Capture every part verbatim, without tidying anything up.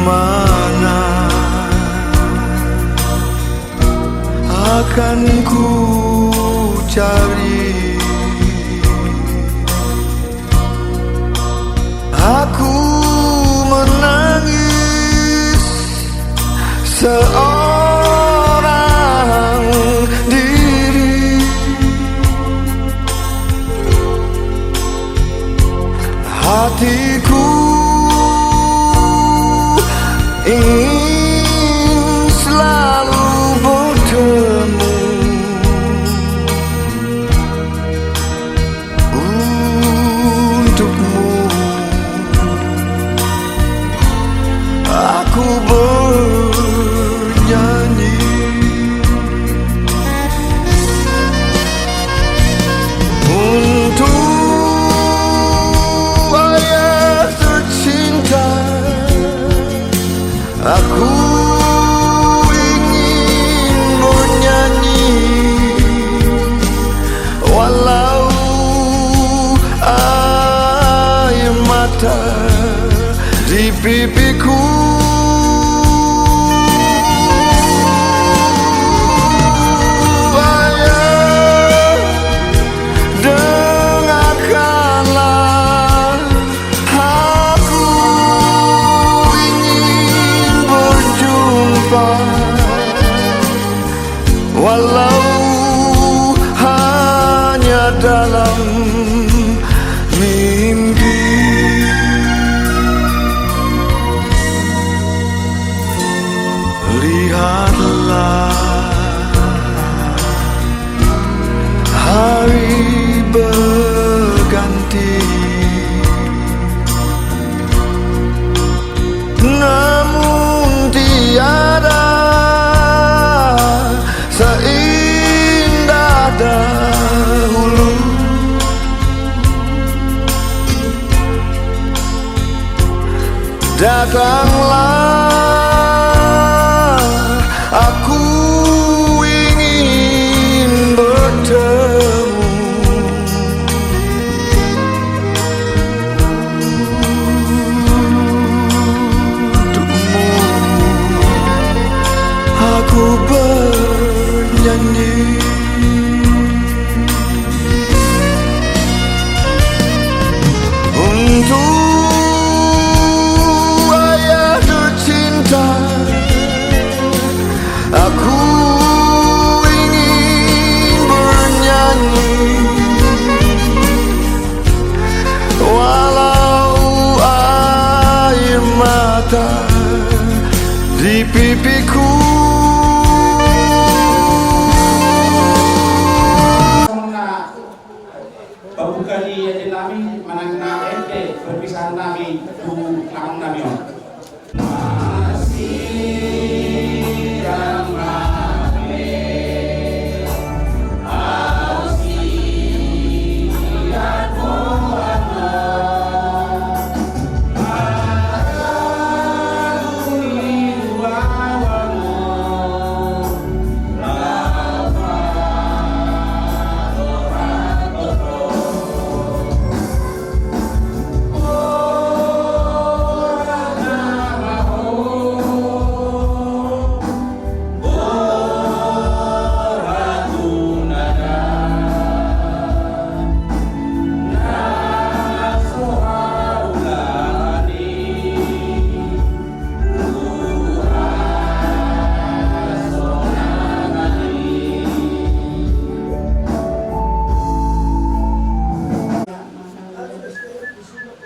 Mana akan ku cari? Aku menangis seorang diri. Hatiku ingin selalu bertemu untukmu. Aku bernyanyi untuk ayah tercinta. Aku ingin bernyanyi walau air mata di pipiku. Ayah, dengarkanlah. Aku ingin berjumpa, walau hanya dalam mimpi. Lihatlah, hari berganti, namun tiada seindah dahulu. Datanglah, aku ingin bertemu. Untukmu aku bernyanyi. Untuk ayah tercinta, aku ingin bernyanyi, walau air mata di pipiku. Pambuka ni ende nami manang na ende perpisahan nami tu amang nami on.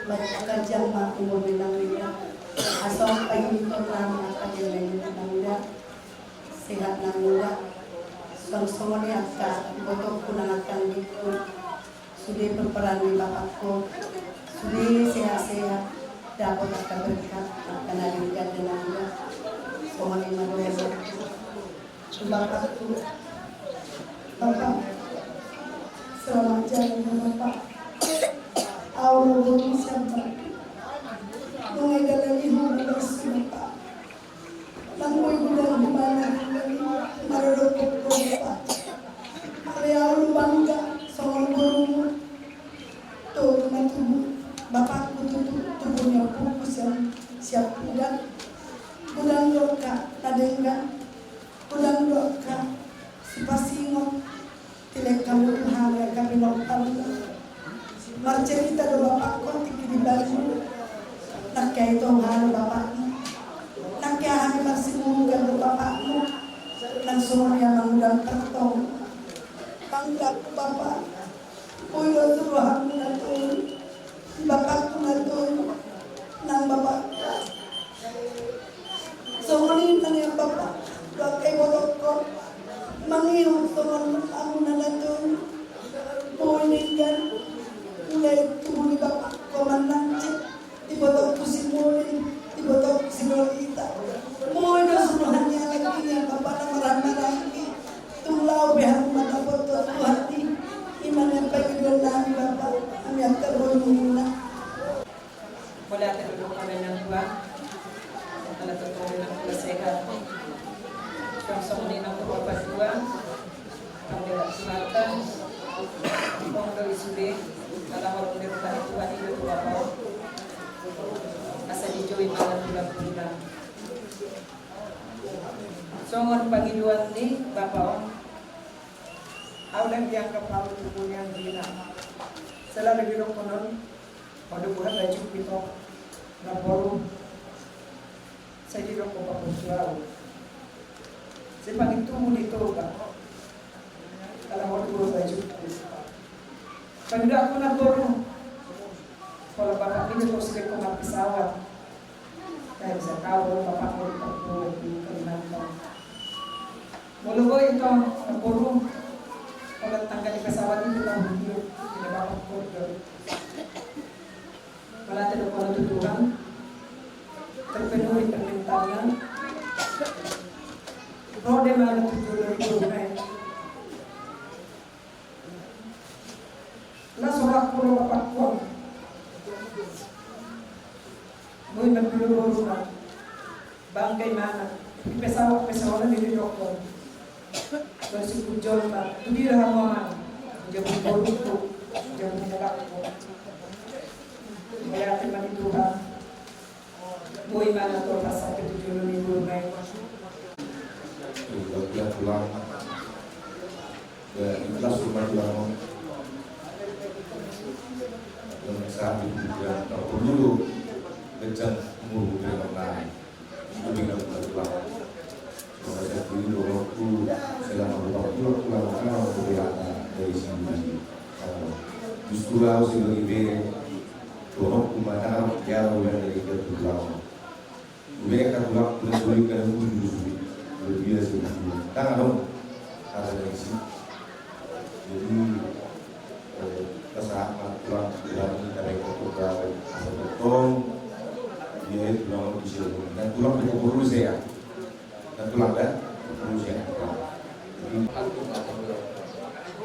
Baik, angka jama umur ni nang ida, asa paihutihut nang angka jama ni nang ida, sehat nang ida. Suang songon i angka ibotongku nang angka adikku, sude pomparan ni bapakku, sude sehat-sehat, dapot angka berkat, angka na di ganda nang ida. Songon i ma dohot bapakku. Bapak, selamat jalan ya Bapak. Au ro boru sian Bapak. Nunga i dalan i hu mulasu Bapak. Nang boi godang di mana, marorot Bapak. Ale au ro bangga songon borumu. Tu na tubu bapakku tutu, tubu ni ompuku sian, sian Pudak. Godang do angka na denggan, godang do angka sipasingot, tilek hamu tu hami angka pinompar. Marcerita do bapakku tingki di Bandung. Nangkin ito hami bapakmu. Nangkin hami marsimulungan do bapakmu. Nang songon i amang uda Pertong. Bangga au bapa. Boi do suruhanmu na tolu. Bapakku na tolu. Nang bapakku. Songon i ma nian bapa, dohot angka ibotongkon, mangihut songon amuna na tolu. Boi denggan, mulai tubu ni bapakku Manance, ibotongku si Moli, ibotongku si Lolita. Boi do suruhan ni anak i nian bapa na marhahamaranggi. Tung laho be hamu mandapothon Tuhan i. I ma nian pangidoan nami bapa, hami angka boru muna. Mauliate do di Debata na tua, ala tongtong na tua sehat. Songon i nang tu bapa tua, panggabean Tuhanta, tong do i sude, ala holan diberkahi Tuhan i do tu bapa on. Asa dijou i ma na tulang-tulang. Songon pangidoan ni bapa on, au ndang dianggap au tubu ni anggina. Selalu didokkon on, molo buha bajungku ito, namboru, sai didokkon bapa tu au. Sai pangidoanku ni Toba. Ala molo buha bajungku. Pangidoanku namboru. Pola bapakmi do tos didokkon marpesawat. Kayak bisa tahu bapakmu di Papua, di Kalimantan. Molo boi ito namboru, pola tanggal ni pesawat i tahu dia, tidak apa-apa. Mauliate do kono tu Tuhan, terpenuhi permintaanna. Ro do imana tu jolo ni boruna i. Las rohangku ro bapakku on. Boi mandilo boruna. Bangga imana. Di pesawat, pesawat na didokkon. Boi si pujol ma. Tu dia hamu amang. Jabu borungku. Jabu mulakku. Mauliate ma di Tuhan. Boi imana tu pasahat tu jolo ni boruna i. Tulang, tulang. Ya, ikhlas rumah tulang. Yang satu juga tak perlu kencang umur, umur yang lain. Itu dengan tulang. Maka saya pilih dohononku selama rumah tulang, tulang, tulang, tulang, dari sini. Justru au sebagai bere, dohononku mata, ya, udah dari tulang. Udah katulang, udah boleh kada bulu dulu. Udah biasa dulu. Tangan dong. Kata dari sini. Jadi, eh, pasahat ma tulang, tulang ni kada ikut tulang, asal betul. Dia itu tulang di sini. Dan tulang di kubur saya. Dan tulang dah, kubur saya. Jadi,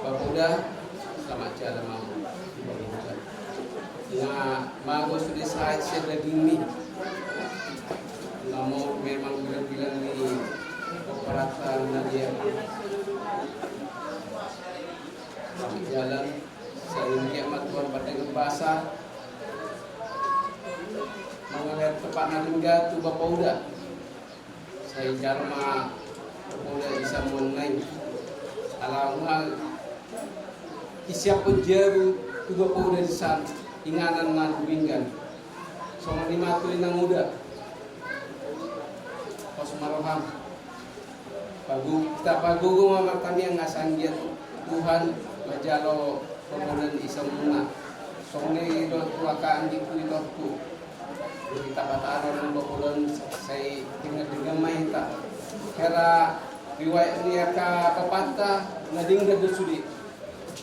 Bapa uda, selamat jalan ma. Nga mago sude sahat sian dagingmi. Nga mau memang bilang-bilang ni operasi na dia. Selamat jalan. Sai anggiat ma Tuhan pandangan basa. Mangalehon tempat na denggan tu bapa uda. Sai jalo ma bapa uda di Samuan nai. Ala unang disiaphon jabu tu bapa uda di san inganan na dumenggan. Songon i ma tu inang uda. Pos ma roham. Pagu-, tapagogo ma martamiang asa anggiat Tuhan manjalo pamodon i samuna. Songon i do tu angka andikku, inongku. Hita pataro nang bapodon sai denggan-denggan ma hita. Hera riwayat ni angka bapanta na denggan do sude.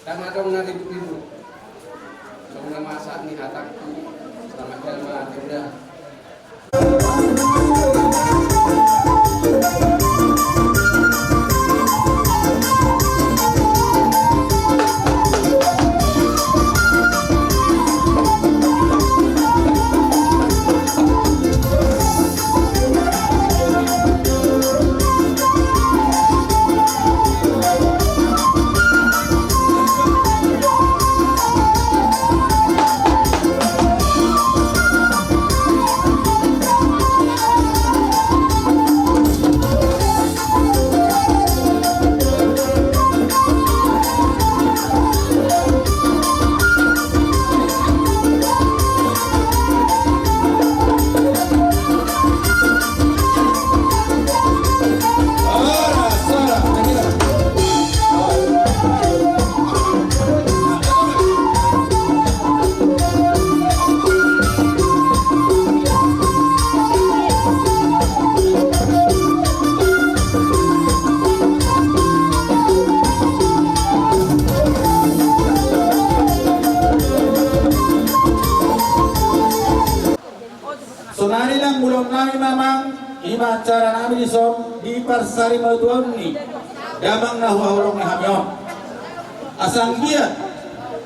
Ndang adong na ribut-ribut. Songon i ma sahat ni hatangku. Selamat jalan ma, Anda. Sonari nang ulaon nami ma amang, i ma acara nami dison di parsarimatuaon ni damang na huhaholongi hami on. Asa anggiat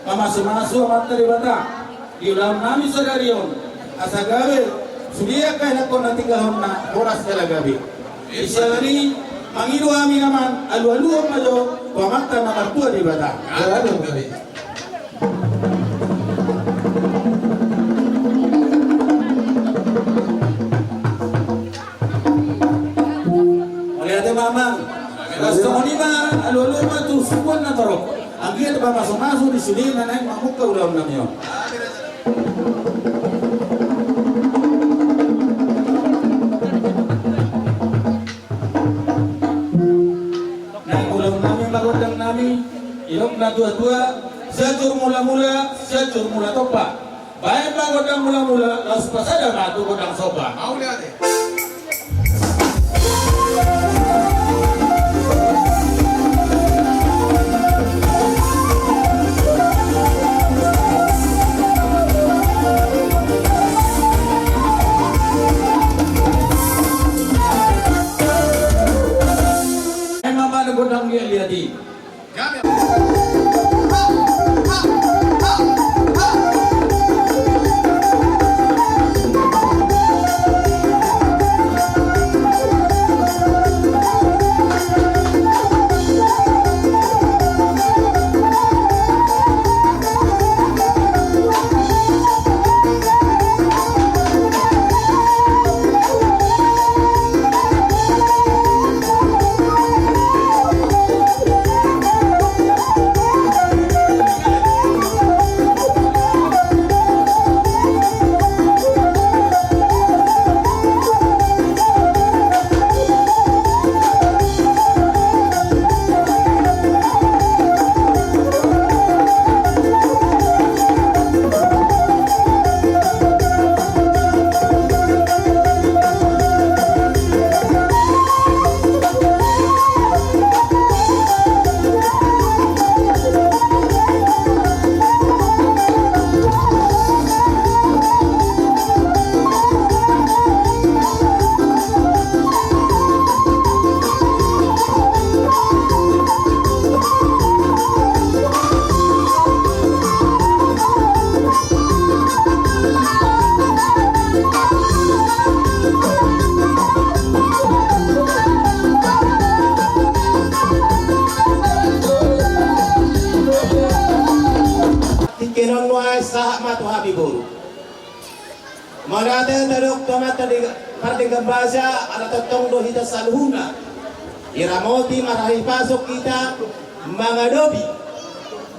mamasumasu Amanta Debata di ulaon nami sadari on, asa gabe sude angka ianakhon na tinggalhonna horas jala gabe. Di siala ni i mangido hami amang, alualuhon ma jo tu Amanta na martua Debata. Alualuhon ma jo. Mauliate ma amang. Songon i ma alualuhon ma tu sukuan na torop. Anggiat mamasumasu di sude na naeng mamungka ulaon nami on. Naeng ulaon nami ma gondang nami, didok na tuatua, sianjur mulamula, sianjur mula tompa. Baen ma gondang mulamula, laos pasada ma tu gondang somba. Mauliate. Emang mana gondang dia lihat di. Tingki on nuaeng sahat ma tu hami boru. Mauliate tadok tu Amanta Debata, pardenggan basa, ala tongtong do hita saluhutna diramoti marhahipason hita mangadopi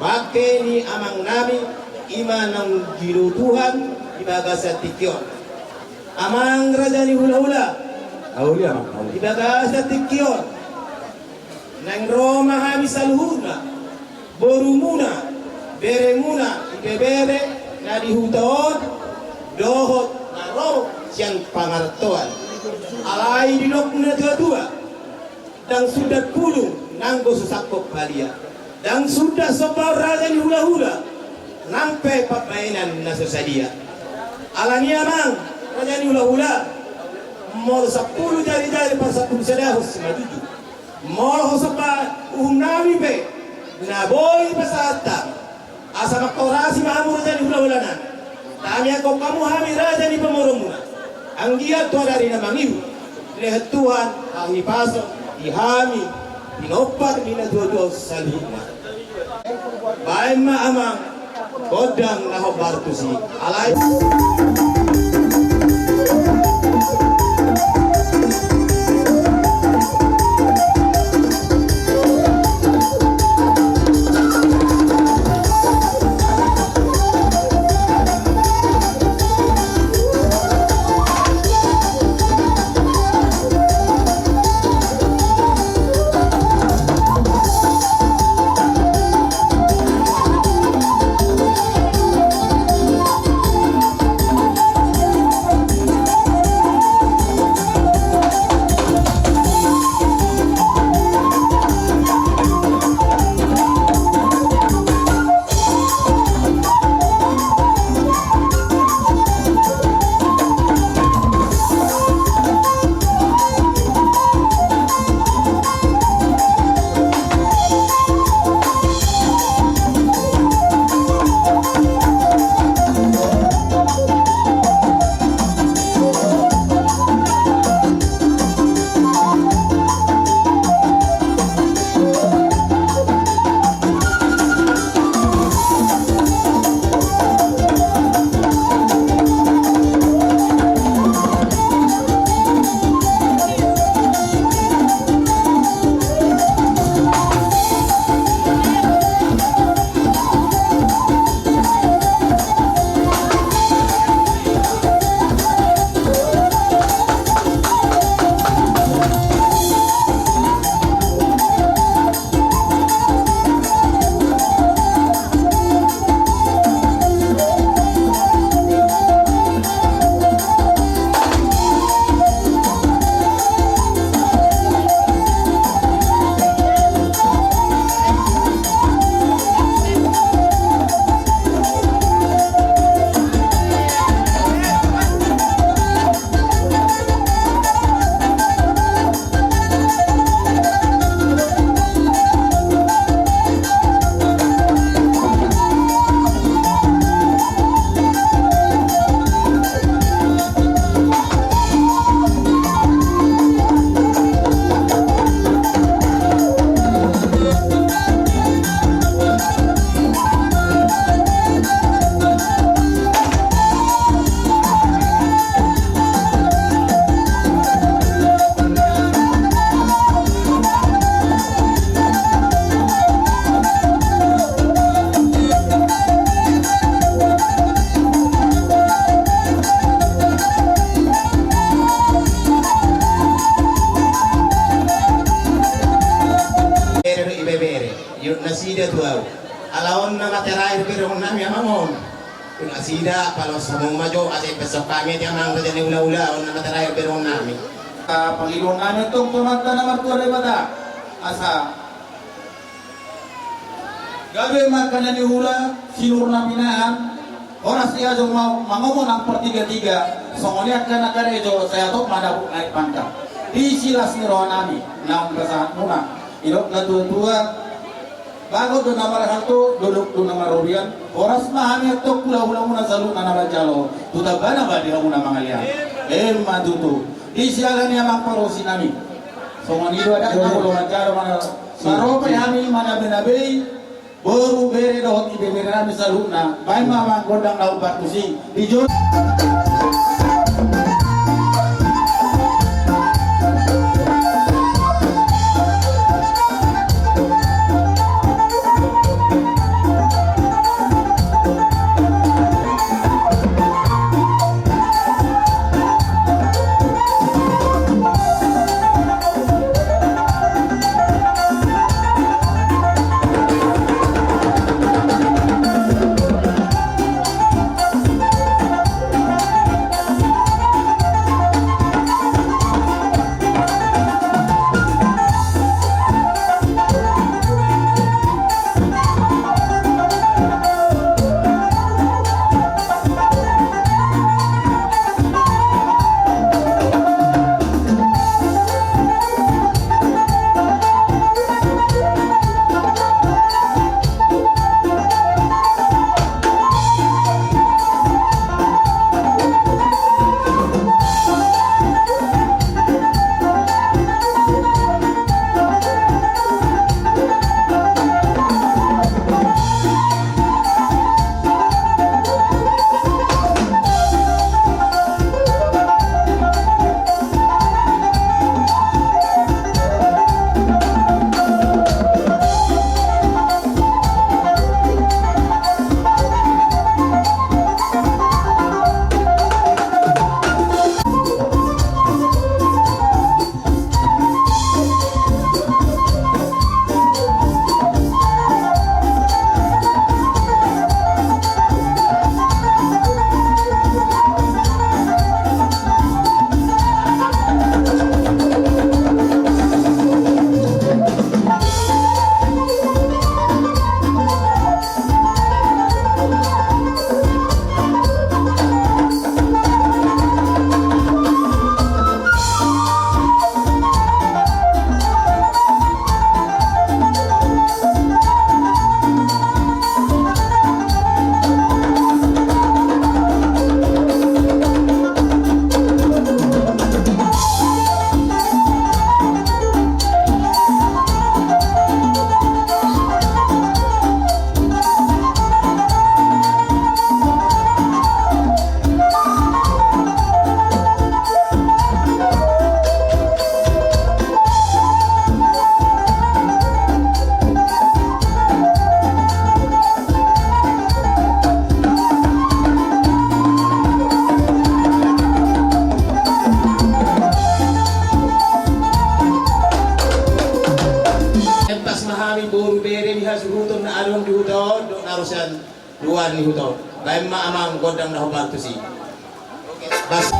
bangke ni amang nami, i ma naung didok Tuhan di bagasan tingki on. Amang raja ni hulahula. Auli amang, auli. Di bagasan tingki on naeng ro ma hami saluhutna, borumuna, beremuna, ibebere na di huta on, dohot na ro sian pangarantoan. Alai didok na tuatua, ndang sundat pulung nanggo so sangkop halia. Ndang sundat somba raja ni hulahula nang pe pambahenan na so sadia. Alani i amang raja ni hulahula, molo sampulu jarijari pasampulu sadahon simanjujung. Molo hupasahat uhum nami pe na boi pasahat hami, asa mangkorasi ma hamu raja ni hulahula nami. Tangiangkon hamu hami raja ni pamoruonmuna. Anggiat tu sadari na mangihut, lehon Tuhan hahipason di hami, pinompar ni na tuatua on saluhutna. Baen ma amang gondang na hombar tusi. Alai. Terakhir berengon nami amang on. Nasida pala samu majo asa ipesok hami ti amang raja ni hula-hula on nama terakhir berengon nami. Pangidoan nami tong tu Amanta na martua Debata asa gabe ma angka na nihula, sinur na pinahan, horas ni ajo ma-, mangomon nang partiga-tiga, songon i angka na karejo, sai hatop ma dapot na i pangka. Di silas ni roha nami naung pasahat muna. Didok na tua-tua, bagot do na marhalto, dolok do na marrobean, horas ma hami antong hula-hula muna saluhutna na manjalo, tu tambana ma di hamuna mangalean. Emma tutu. Di siala ni amang parhobas nami. Songon i do adat na molo manjalo mana. Sarope hami manabe-nabei boru, bere dohot ibebere nami saluhutna. Baen ma amang gondang na umpartusi. Di jo. Empas ma hami boru bere di hasuhuton na adong di huta on dohot na ro sian luar ni huta on. Baen ma amang gondang na hombar tusi. Bas.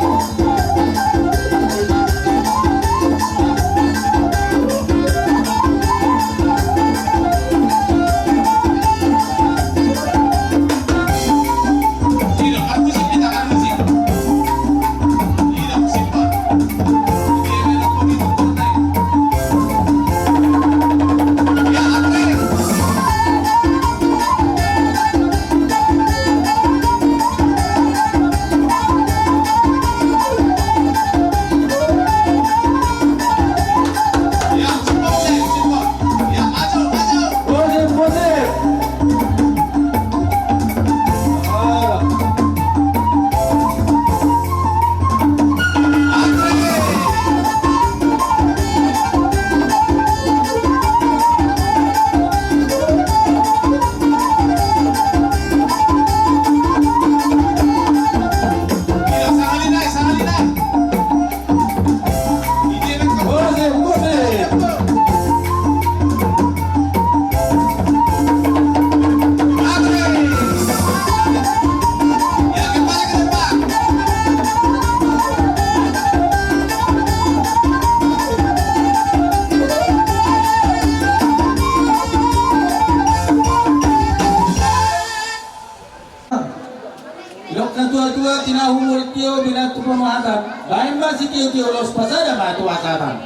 Nuaeng, baen ma sitiotio, laos pasada ma tu angka amang.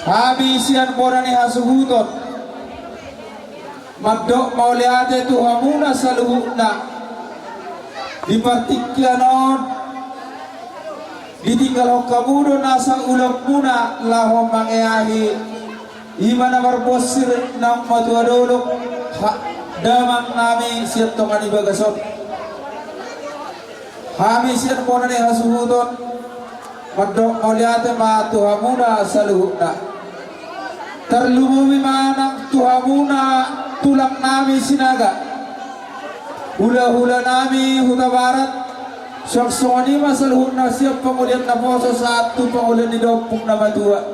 Hami sian bona ni hasuhuton mandok mauliate tu hamuna saluhutna. Di partingkian on ditinggalhon hamu do nasa ulaonmuna laho mangeahi, i ma na marbonsir naung matua dolok, ha, damang nami sian tonga ni bagas on. Hami sian bona ni hasuhuton mandok mauliate ma tu hamuna saluhutna. Tarlumobi ma nang tu hamuna tulang nami Sinaga, hulahula nami Hutabarat, suang songon i ma saluhutna sian pangolian naposo sahat tu pangolian ni da Ompung na matua.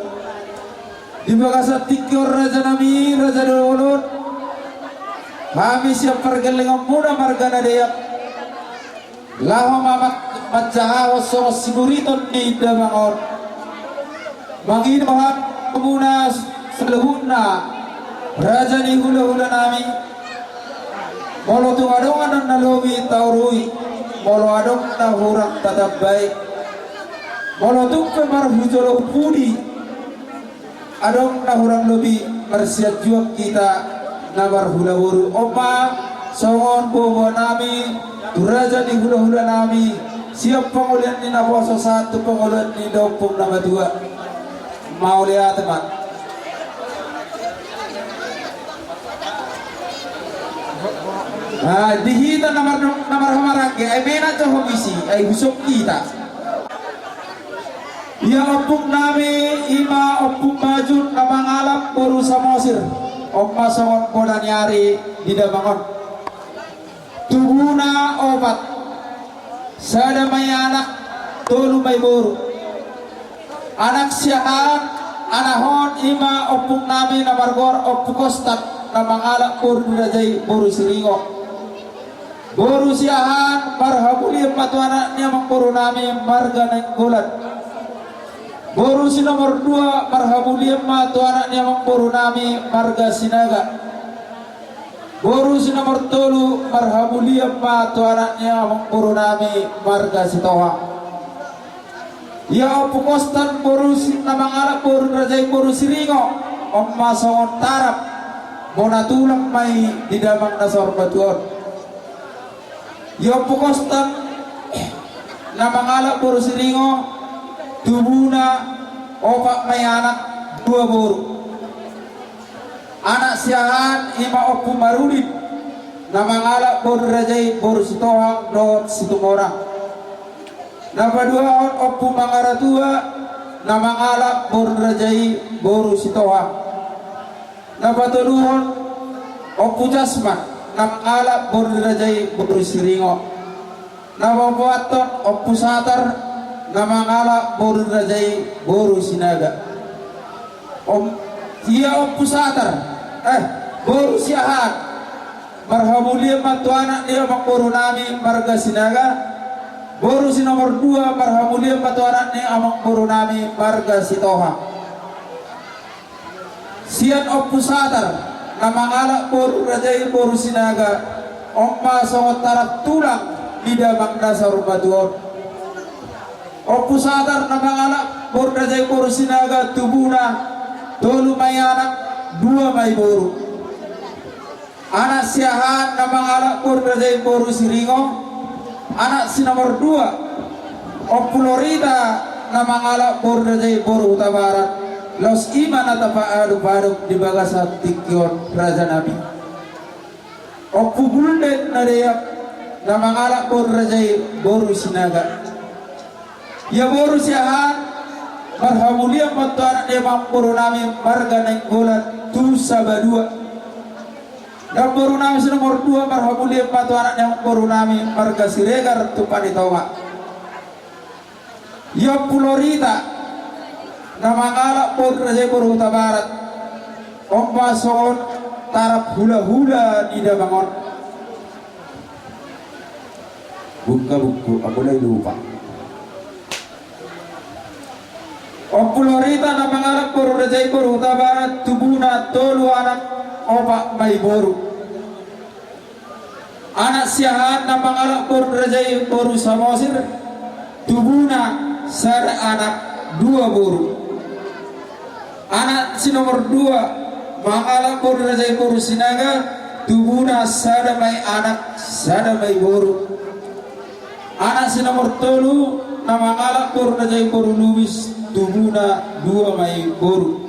Di bagasan tingki on raja nami, raja dolok, hami sian pargellengonmuna marga Nadeak laho ma-, manjahahon songon siburiton ni damang on. Mangido hamuna saluhutna raja ni hulahula nami, molo tung adong na lobi taurui, molo adong na hurang tatambai, molo tung pe marhujolo pudi adong na hurang lobi, marsianjuan hita na marhula boru. On ma songon boaboa nami tu raja ni hulahula nami, sian pangolian ni naposo sahat tu pangolian ni da Ompung na matua. Mauliate ma. Ah, di hita na mar-, na marhahamaranggi, ai mena jo ho misi, ai husok hita. Ia ompung nami, i ma Ompung Majun na mangalap boru Samosir. On ma songon bona ni ari di damang on. Tubuna opat, sada ma i anak, tolu ma i boru. Anak siahaan, anakna on i ma ompung nami na margoar Ompu Kostan na mangalap boru di raja i, boru Siringo. Boru siahaan, marhamulian ma tu anak ni amangboru nami marga Nainggolan. Boru si nomor dua, marhamulian ma tu anak ni amangboru nami marga Sinaga. Boru si nomor tolu, marhamulian ma tu anak ni amangboru nami marga Sitohang. Ia Ompu Kostan boru si, na mangalap boru di raja i, boru Siringo, on ma songon tarap, bona tulang ma i di damang na saur matua on. Ia Ompu Kostan na mangalap boru Siringo, tubuna opat ma i anak, dua boru. Anak siahaan i ma Ompu Marudin na mangalap boru di raja i, boru Sitohang dohot Situmorang. Na paduahon Ompu Mangaratua na mangalap boru di raja i, boru Sitohang. Na patoluhon Ompu Jasman na mangalap boru di raja i, boru Siringo. Na paopathon Ompu Satar na mangalap boru di raja i, boru Sinaga. Om, ia Ompu Satar, eh, boru siahaan, marhamulian ma tu anak ni amangboru nami marga Sinaga. Boru si nomor dua, marhamulian ma tu anak ni amangboru nami marga Sitohang. Sian Ompu Satar na mangalap boru di raja i, boru Sinaga, on ma songon tarap tulang di damang na saur matua on. Ompu Satar na mangalap boru di raja i, boru Sinaga, tubuna tolu ma i anak, dua ma i boru. Anak siahaan na mangalap boru di raja i, boru Siringo. Anak si nomor dua, Ompu Lorita na mangalap boru di raja i, boru Hutabarat. Laos i ma na tapaadop-adop di bagasan tingki on, raja nami. Ompu Gulden na deak na mangalap boru di raja i, boru Sinaga. Ia boru siahaan, marhamulian ma tu anak ni amangboru nami marga Nainggolan tu Sabadua. Namboru nami si nomor dua, marhamulian ma tu anak ni amangboru nami marga Siregar tu Panitonga. Ia Ompu Lorita na mangalap boru di raja i, boru Hutabarat. On ma songon tarap hulahula di damang on. Buka buku, aku mulai lupa. Ompu Lorita na mangalap boru Raja i boru Hutabarat, tubuna tolu anak, opat ma i boru. Anak Siahaan na mangalap boru Raja i boru Samosir, tubuna sada anak, dua boru. Anak si nomor dua mangalap boru Raja i boru Sinaga, tubuna sada ma i anak, sada ma i boru. Anak si nomor tolu na mangalap boru Raja i boru Lubis, tubuna dua ma i boru.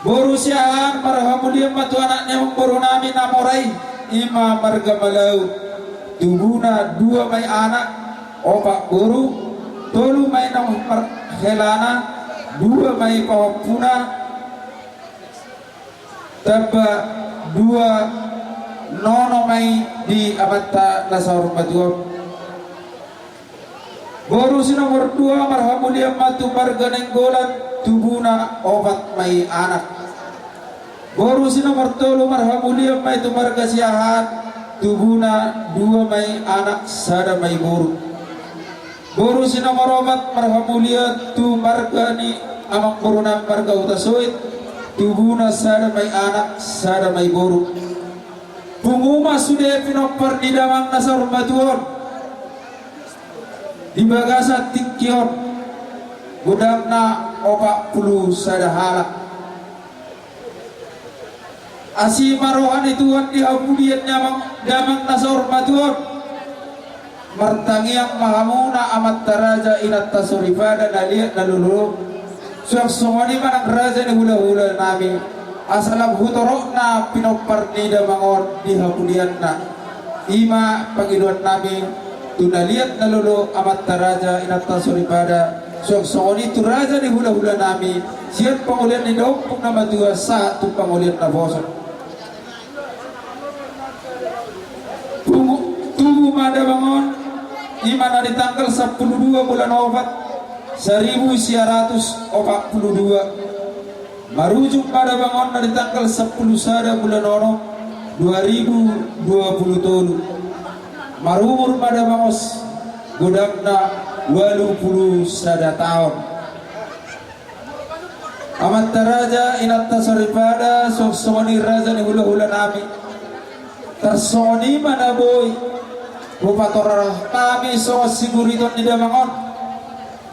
Boru Siahaan, marhamulian ma tu anak ni amangboru nami na mora i, i ma marga Malau, tubuna dua ma i anak, opat boru, tolu ma i naung marhelana, dua ma i pahompuna, tamba dua nono ma i di amanta na saur matua on. Boru si nomor dua, marhamulian ma tu marga Nainggolan, tubuna opat ma i anak. Boru si nomor tolu, marhamulian ma i tu marga Siahaan, tubuna dua ma i anak, sada ma i boru. Boru si nomor opat, marhamulian tu marga ni amangboru nami marga Hutasoit, tubuna sada ma i anak, sada ma i boru. Pungu ma sude pinompar ni damang na saur matua on di bagasan tingki on, godangna opat pulu sada halak. Asi ma roha ni Tuhan di hamulian ni amang damang na saur matua on. Martangiang ma hamuna amanta raja, inanta soripada, na liat na lolo. Suang songon i ma nang raja ni hulahula nami, asa lam hutorop na pinompar ni damang on di hamulianna. I ma pangidoan nami tu na liat na lolo, amanta raja, inanta soripada, suang songon i tu raja ni hulahula nami, sian pangolian ni na ompung na matua sahat tu pangolian na poso. Tubu, tubu ma damang on, i ma na di tanggal sampulu dua bulan opat, saribu sia ratus opat pulu dua. Marujung ma damang on na di tanggal sampulu sada bulan onom, dua ribu dua pulu tolu. Marumur ma damang on, godangna ualu pulu sada taon. Amanta raja, inanta soripada, suang songon i raja ni hulahula nami. Tarsongon i ma na boi hupatorang hami songon siguriton ni damang on.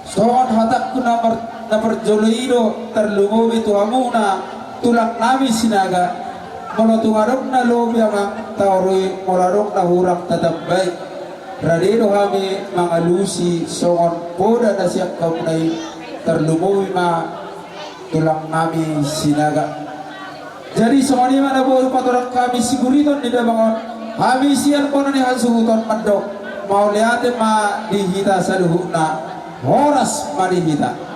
Songon hatangku na mar-, na parjolo i do, tarlumobi tu hamuna tulang nami Sinaga. Molo tung adong na lobi, amang, taorui, molo adong na hurang, tatambai. Rade do hami mangalusi songon poda na sian hamuna i, tarlumobi ma tulang nami Sinaga. Jadi songon i ma na boi hupatorang hami siguriton ni damang on, hami sian bona ni hasuhuton mandok, mauliate ma di hita saluhutna. Horas ma di hita.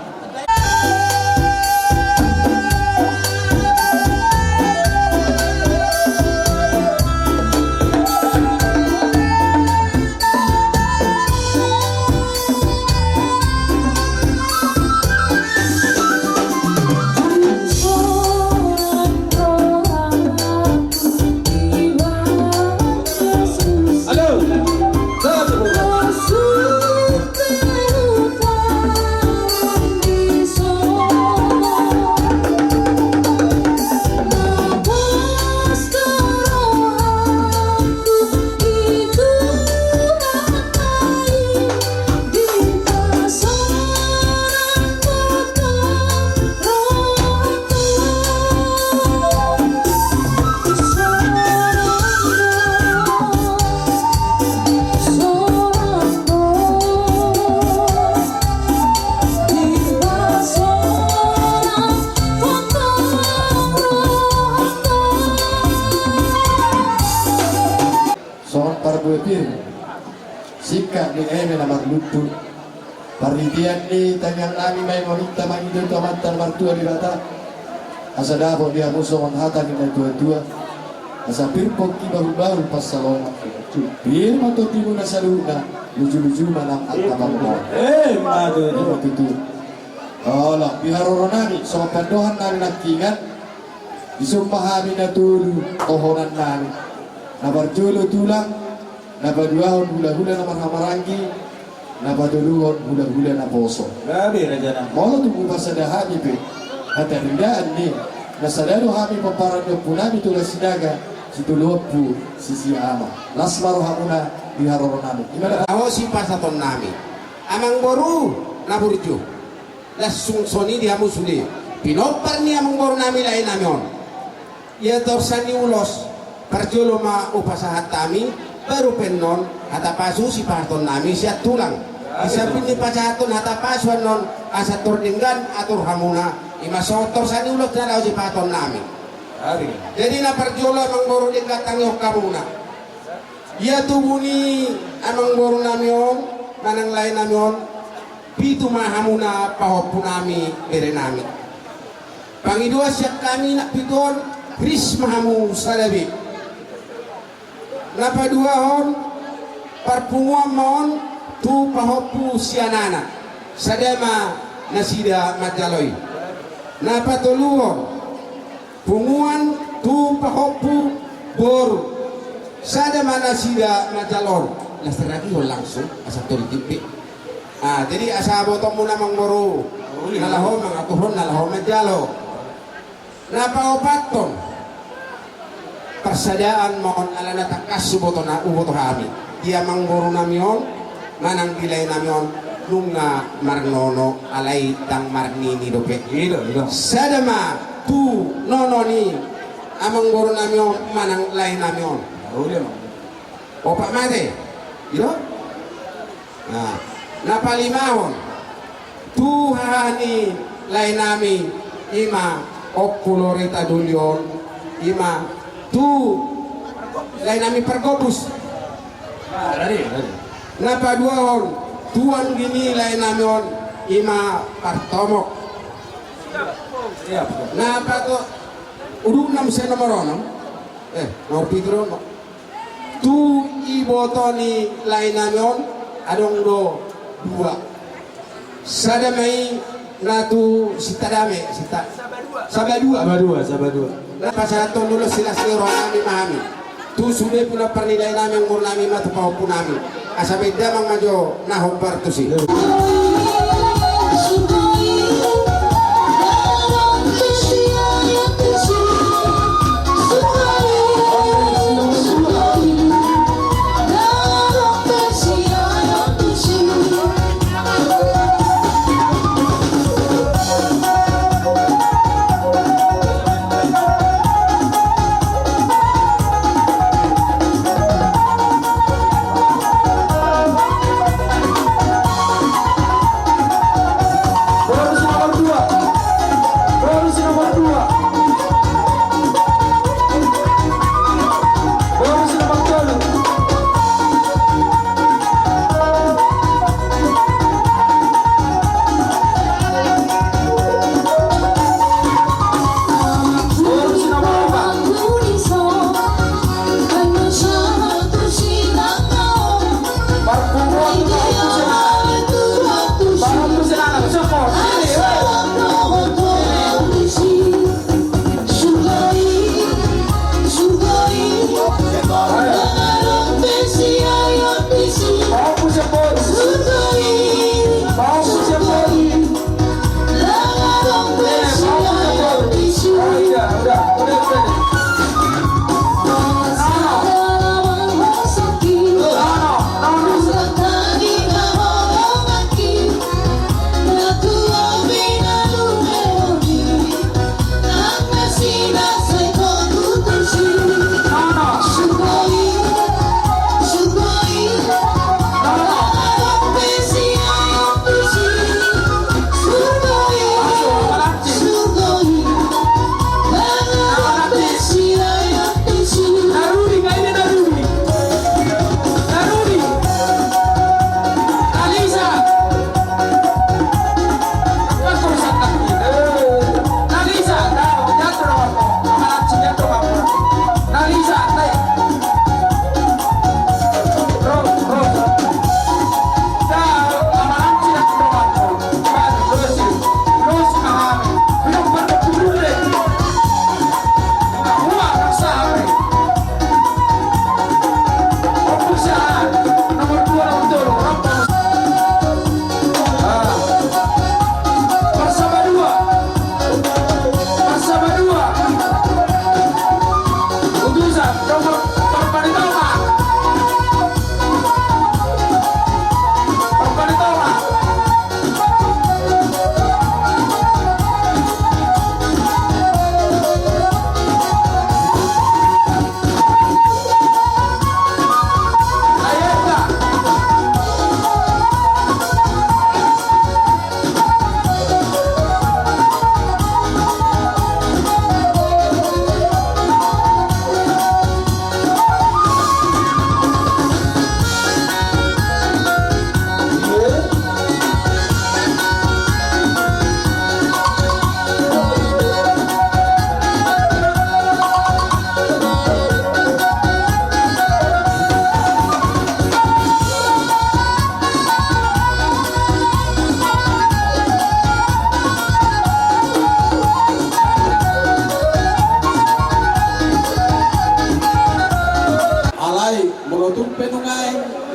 Songon parbue pir, singkat ni eme na marlundu. Parhitean ni tangiang nami ma i, maminta ma i tu Amanta na martua Debata, asa dapot di hamu songon hata ni natuatua, asa pir pongki bahulbahul pansalongan. Pir ma tondimuna saluhutna, lujuluju ma nang angka pambaon. Emma tutu. Emma tutu. Olo, di haroro nami, songon pandohan nami nangkiningan, dison ma hami na tolu tohonan nami. Na parjolo tulang, na paduahon hulahula na marhahamaranggi, Na patoluhon hulahula naposo. Gabe, rajanami. Molo tung hupasada hami pe hatarindaan ni na sada do hami pomparan ni ompunami Toga Sinaga, situlu ompu sisia ama. Las ma rohamuna di haroronami. Ima da. Laho sipasahatonnami. Amangboru na burju. Langsung songon i di hamu sude. Pinompar ni amangborunami laenami on. Ia torsa ni ulos, parjolo ma hupasahat hami, baru pe annon hata pasu sipasahatonnami sian tulang. Di samping ni pasahathon hata pasu annon, asa tor denggan atur hamuna, ima songon torsa ni ulos na laho sipasahatonnami. Jadi na parjolo amangboru, denggan tangihon hamuna. Ia tubu ni amangborunami on manang laenami on, pitu ma hamuna pahompunami berenami. Pangidoan sian hami na pitu on, ris ma hamu sada be. Na paduahon, parpunguan ma on tu pahompu sian anak, sada ma nasida manjalo i. Na patoluhon, punguan tu pahompu boru, sada ma nasida manjalo on. Las taragihon langsung asa tolu timpe. Ah, jadi asa botoonmuna amangboru na laho mangaturhon na laho manjalo. Na paopathon, parsadaan ma on alana tangkas huboto na, huboto hami. Di amangborunami on manang di laenami on nunga marnono, alai ndang marnini dope. Sada ma tu nono ni amangborunami on manang laenami on. Opat ma ate. Io. Na palimahon, tu haha ni laenami ima Ompu Loreta Dolion, ima tu laenami Pargobus. Na paduahon, tu anggi ni laenami on ima Partomok. Na pato, udutna muse nomor onom. Eh, nomor pitu do. Tu iboto ni laenami on adong do dua. Sada ma i na tu Sitadame, Sita, Sabadua. Sabadua, Sabadua. Na pasahathon ulos silas ni rohanami ma hami tu sude pinompar ni laenami, amangborunami ma tu pahompunami. Asa baen damang ma jo na hombar tusi.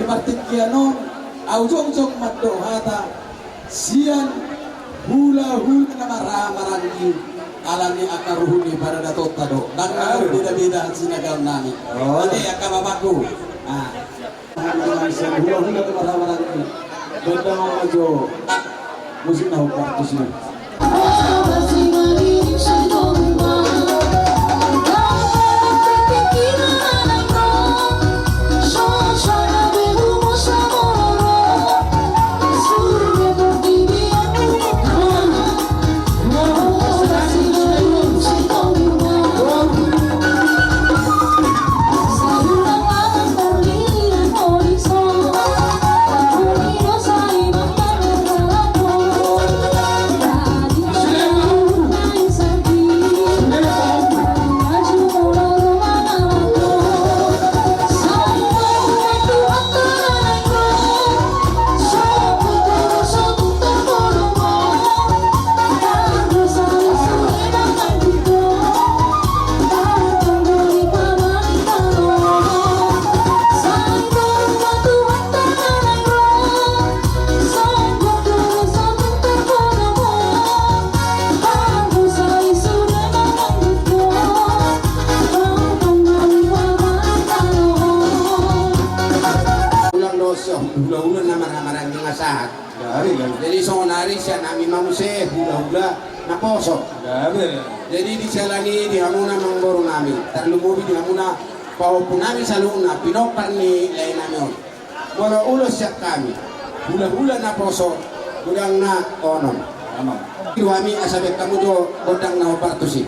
Partingkian on, au jongjong mandok hata sian hulahula na marhahamaranggi, alani angka ruhut ni paradatonta do, ndang na marbeda-beda sinagaon nami. Ate angka bapakku. Hulahula na marhahamaranggi. Gondang ma jo musik na hombar tusi. Ulang dosa, hulahula na marhahamaranggi nga sahat. Jadi sonari sian hami ma muse hulahula na poso. Jadi di siala ni i di hamuna amangboru nami, tarlumobi di hamuna pahompu nami saluhutna, pinompar ni lae nami on. Molo ulos sian hami, hulahula na poso, godang na onom. Tiru hami asa baen hamu jo gondang na hombar tusi.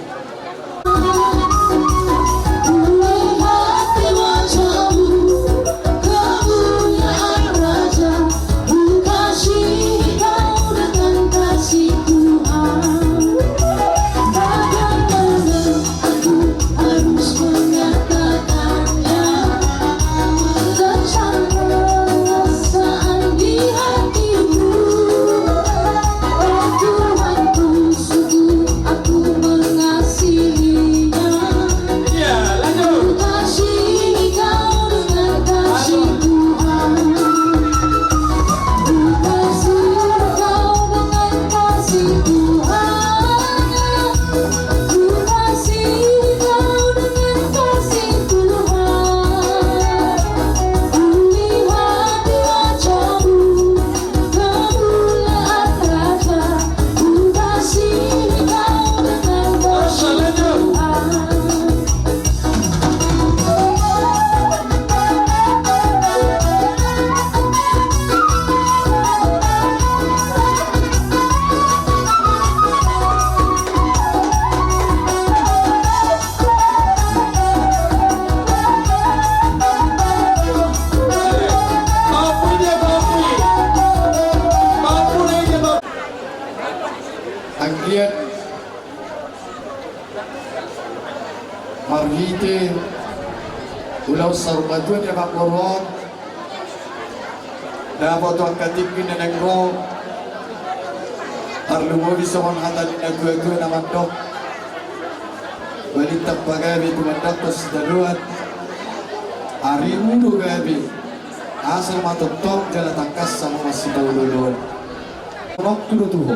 Anggiat marhite ulaon saur matua ni amangboru on, dapot tu angka tingki na naeng ro, tarlumobi songon hata ni natuatua na mandok: Balintang pagabe tumandangkon sitadoan, arimu do gabe, asa ma tongtong jala tangkas hamu masipaolooloan. Honongku do tu ho.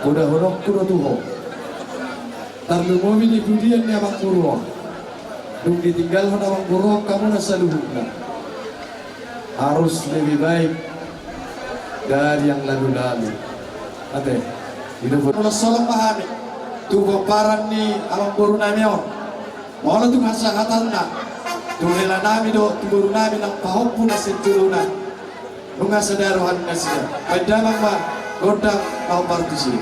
Poda honongku do tu ho. Tarlumobi di pudian ni amangboru on. Dung ditinggalhon amangboru on hamuna saluhutna, harus lebih baik dari yang lalu-lalu. Ate, i do. Molo solhot ma hami tu pomparan ni amangboru nami on, molo tung hasahatanna tu hela nami dohot tu boru nami nang pahompu na sian jolona, nunga sada roha ni nasida. Baen damang ma gondang na hombar tusi.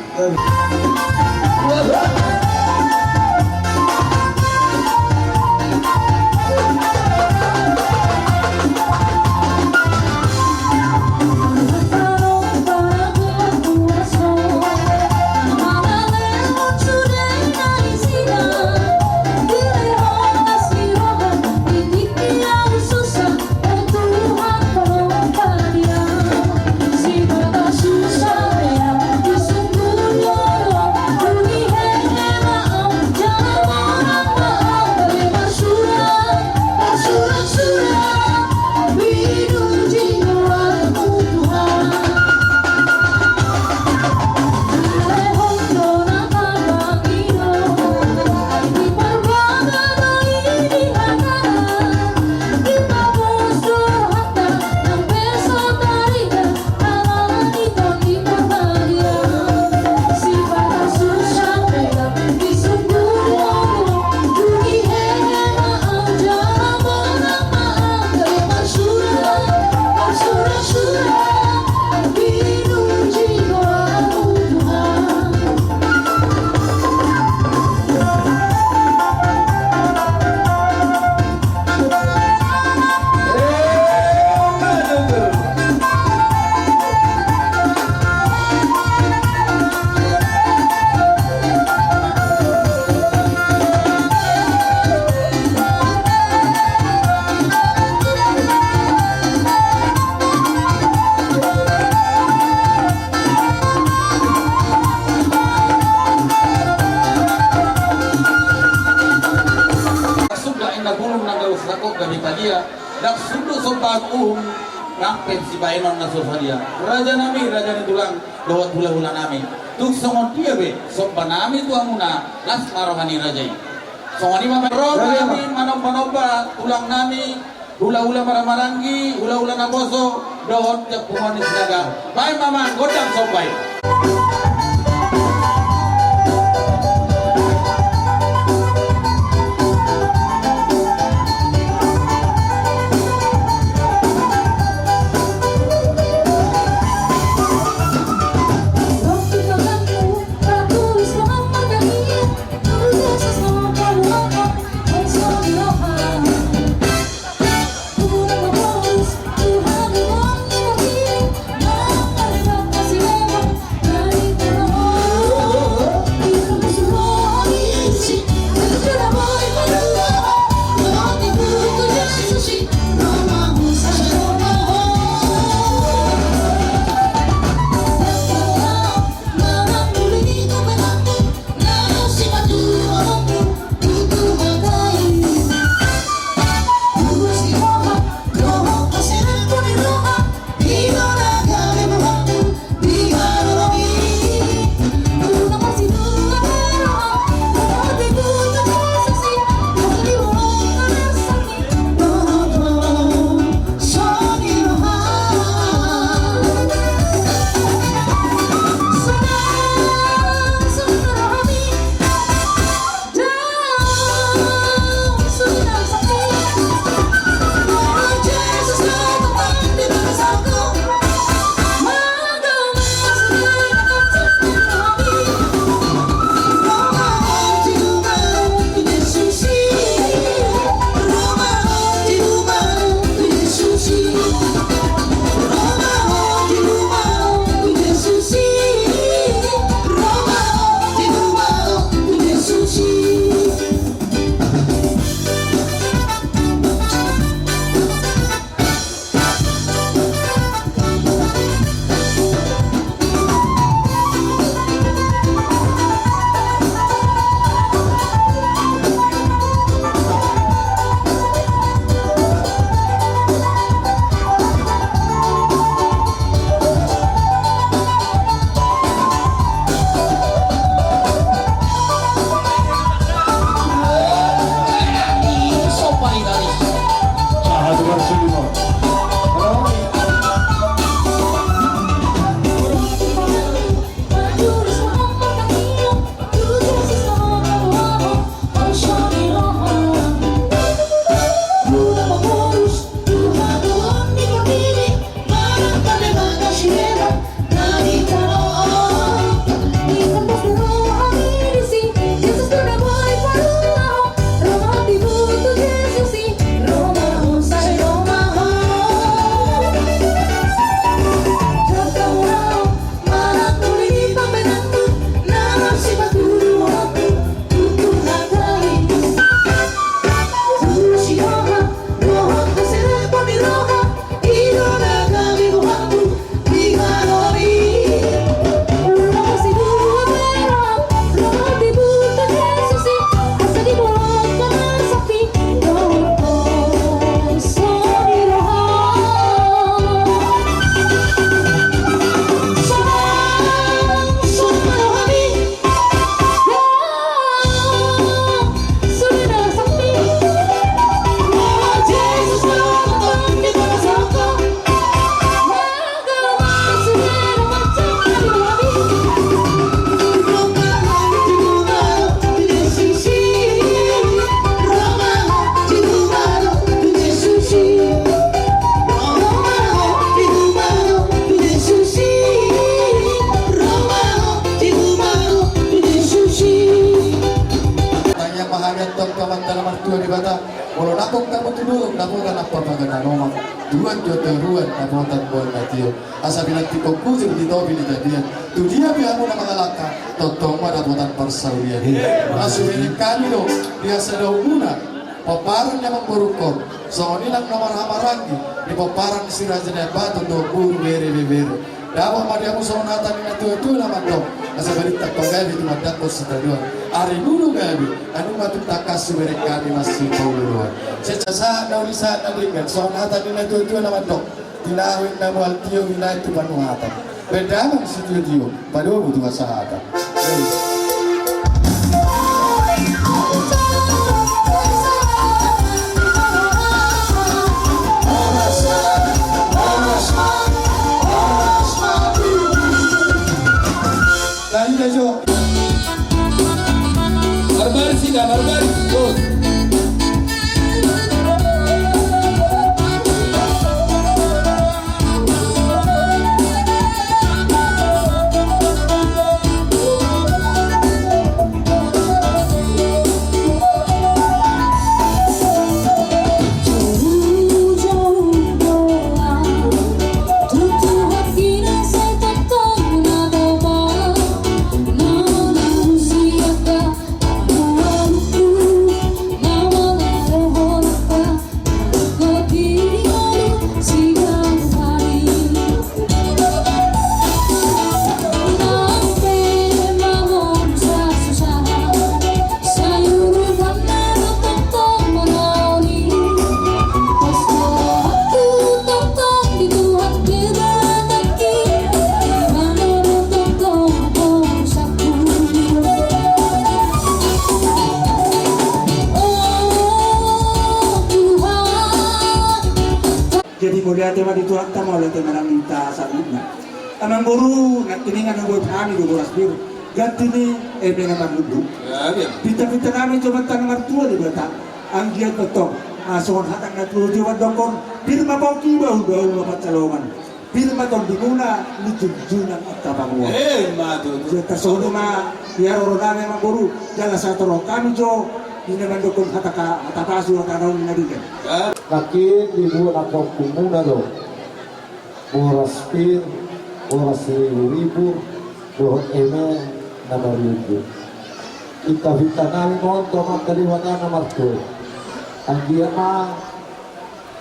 Ndang sundut somba uhum, nang pe sibahenon na so sadia. Raja nami, raja ni tulang, dohot hula-hula nami. Tung songon dia be somba nami tu hamuna, las ma roha ni raja i. Songon i ma roha nami manomba-nomba tulang nami, hula-hula marhahamaranggi, hula-hula naposo, dohot sian punguan ni Sinaga. Baen ma amang gondang somba i. Tangiang ma hami antong tu Amanta na martua Debata, molo nunga hamu tu dolok dapotan ampa paga tanoman, tuan tu toruan dapotan boan na tio. Asa pinantikhon hujur di topi ni tapian. Tu dia pe hamu na mangalangka, tongtong ma dapotan parsaulian. Asa bere hami do di hasadaonmuna, pomparan ni amangborungkon, songon i nang na marhahamaranggi di pomparan ni si Raja Nai Ambaton dohot boru, bere, ibebere. Dapot ma di hamu songon hata ni natuatua na mandok: Asa balintang pagabe tumandangkon sitadoan. Ari nunu gabe, ai nunga tung tangkas hubereng hami masipaolooloan. Sian sahat na uli sahat na denggan, songon hata ni natuatua na mandok: Tinahu inna mual tio, binahen tu panuhatan. Bahen damang sitiotio, padomu tu hasahatan. Nah, ini jo. Barbar sih, dah, barbar. Tuh. Jadi mauliate ma di Tuhanta, mauliate ma nang di hita saluhutna. Amangboru, nangkiningan huboan hami do boras pir, ganti ni eme na marlundu. Pintapinta nami jo manang na martua Debata. Anggiat ma tong, songon hata ni natuatua mandokkon: Pir ma pongki, bahulbahul ma pansalongan. Pir ma tondimuna, luju-luju nang angka panguaon. Ima tutu. Jadi tarsongon i ma di haroro nami, amangboru, jala sai torop hami jo di na mandokkon hata pasu, hata na uli na denggan. Nangkin dibuat angka ompungmuna do boras pir, boras ribu-ribu, dohot eme na marlundu. Pintapinta nami ma on tu Amanta Debata na martua i. Anggiat ma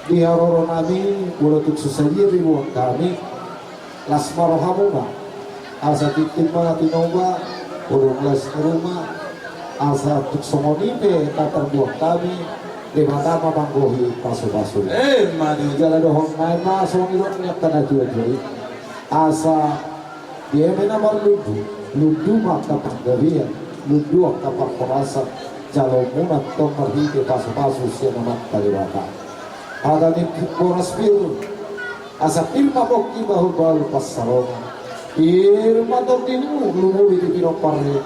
di haroro nami, molo tung so sadia diboan hami, las ma rohamuna. Asa tintin ma na tinopa, holong las ni ruma. Asa tung songon i pe na tarboan hami, Debata ma manggohi pasupasu. Ima tutu. Jala dohonon nai ma songon nidok ni angka natuatua i: Asa di eme na marlundu, lundu ma angka panggabean, lundu angka parhorasan, jaloonmuna tong marhite pasupasu sian Amanta Debata. Hata ni boras pir, asa pir ma pongki, bahulbahul pansalongan. Pir ma tondimu, lumobi di pinompar i.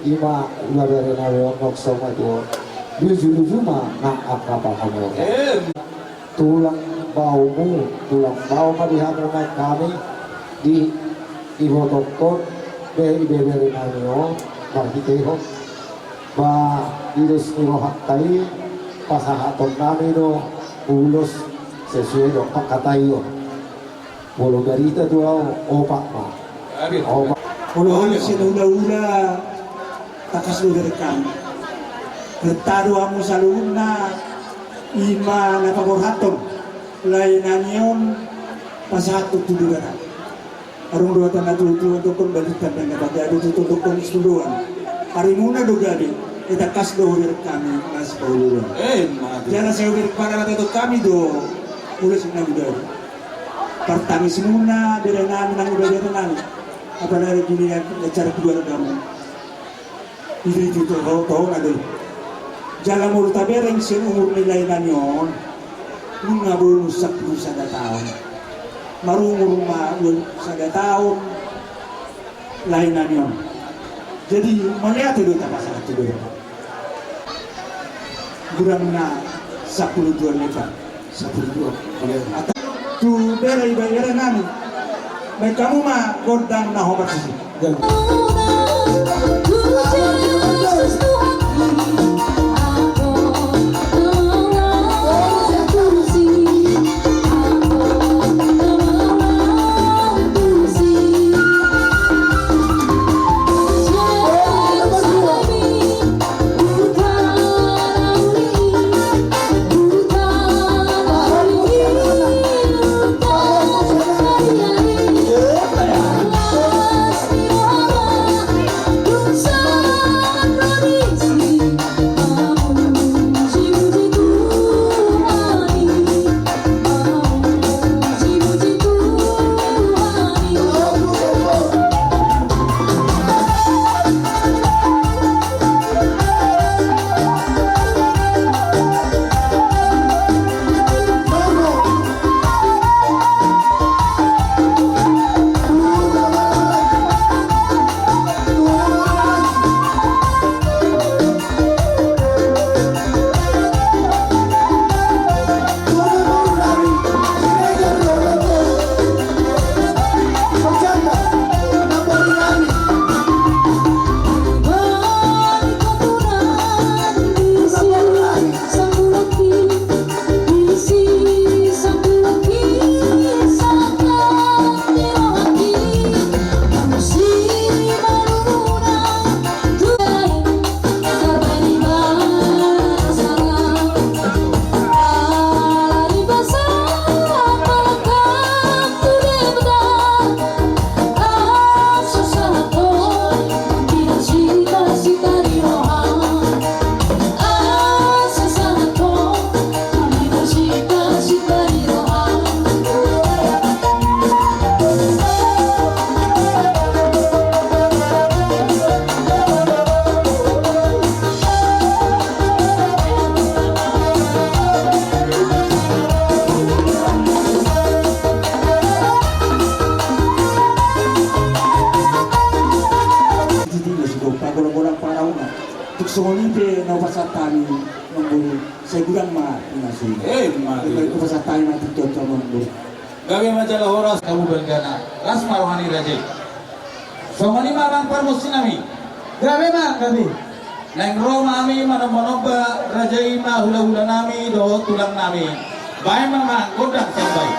Ima ibebere nami on, nunga sahat ma tutu, luju-luju ma nang angka panguaon. Tulang baomu, tulang bao ma di hamu nang hami, di ibotohon be ibebere nami on marhitehon. Ba di dos ni rohanta i pasahaton nami do ulos sesuai dohot pangkataion. Molo barita tu ahu, opat ma. Opat. Molo sian hulahula, tangkas do hubereng hami. Berta do hamu saluhutna, ima na paborhathon lae nami on pasahathon tu Debata. Adong do hata ni natuatua mandokkon: Balintang nang na pagabe, tu tondokkon ni sipanganon. Arimuna do gabe, ai tangkas do hubereng hami masipaolooloan. Ima tutu. Jala sai hubereng pangarantoan hami do ulos na gabe. Partangisimuna bere nami nang ibebere nami, apalagi di acara keluargamu. Ida i tu tohona do i. Jala molo tabereng sian umur ni lae nami on, nunga bonus sampulu sada taon. Marumur ma dua pulu sada taon lae nami on. Jadi mauliate do tapasahat tu Debata. Godangna sampulu dua meter. Sampulu dua. Mauliate. Tu bere ibebere nami. Bahen hamu ma gondang na hombar tusi. Parauna. Tung songon i pe na hupasahat hami, amangboru, sai godang ma pinasuna. Eh, ma. Tung songon i hupasahat hami ma tingki on, amangboru. Gabe ma jala horas. Hamu balgana, las ma roha ni raja i. Songon i ma, amang pargonsi nami. Gabe ma, gabe. Naeng ro ma hami manomba-nomba raja i ma hulahula nami dohot tulang nami. Baen ma, amang, gondang sian baen.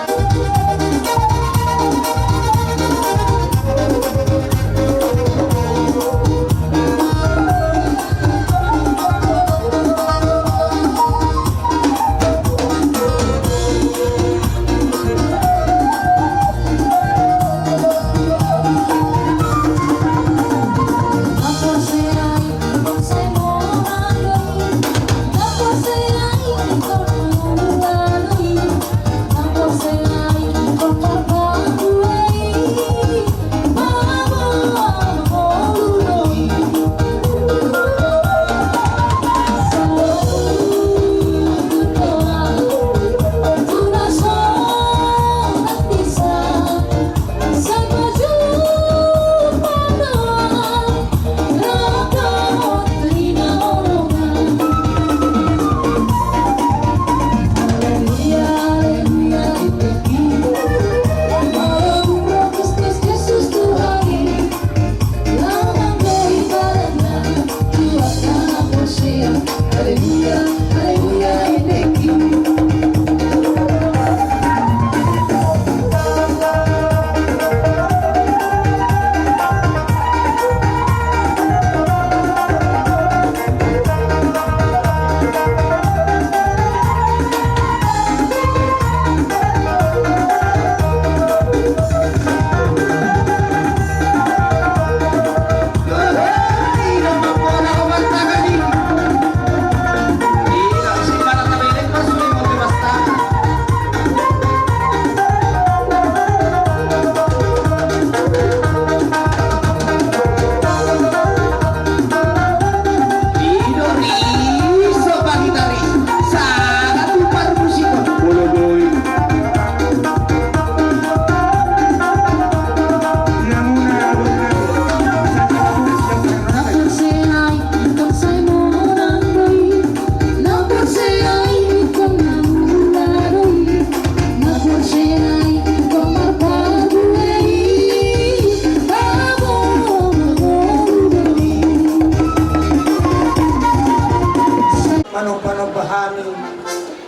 Manomba-nomba hami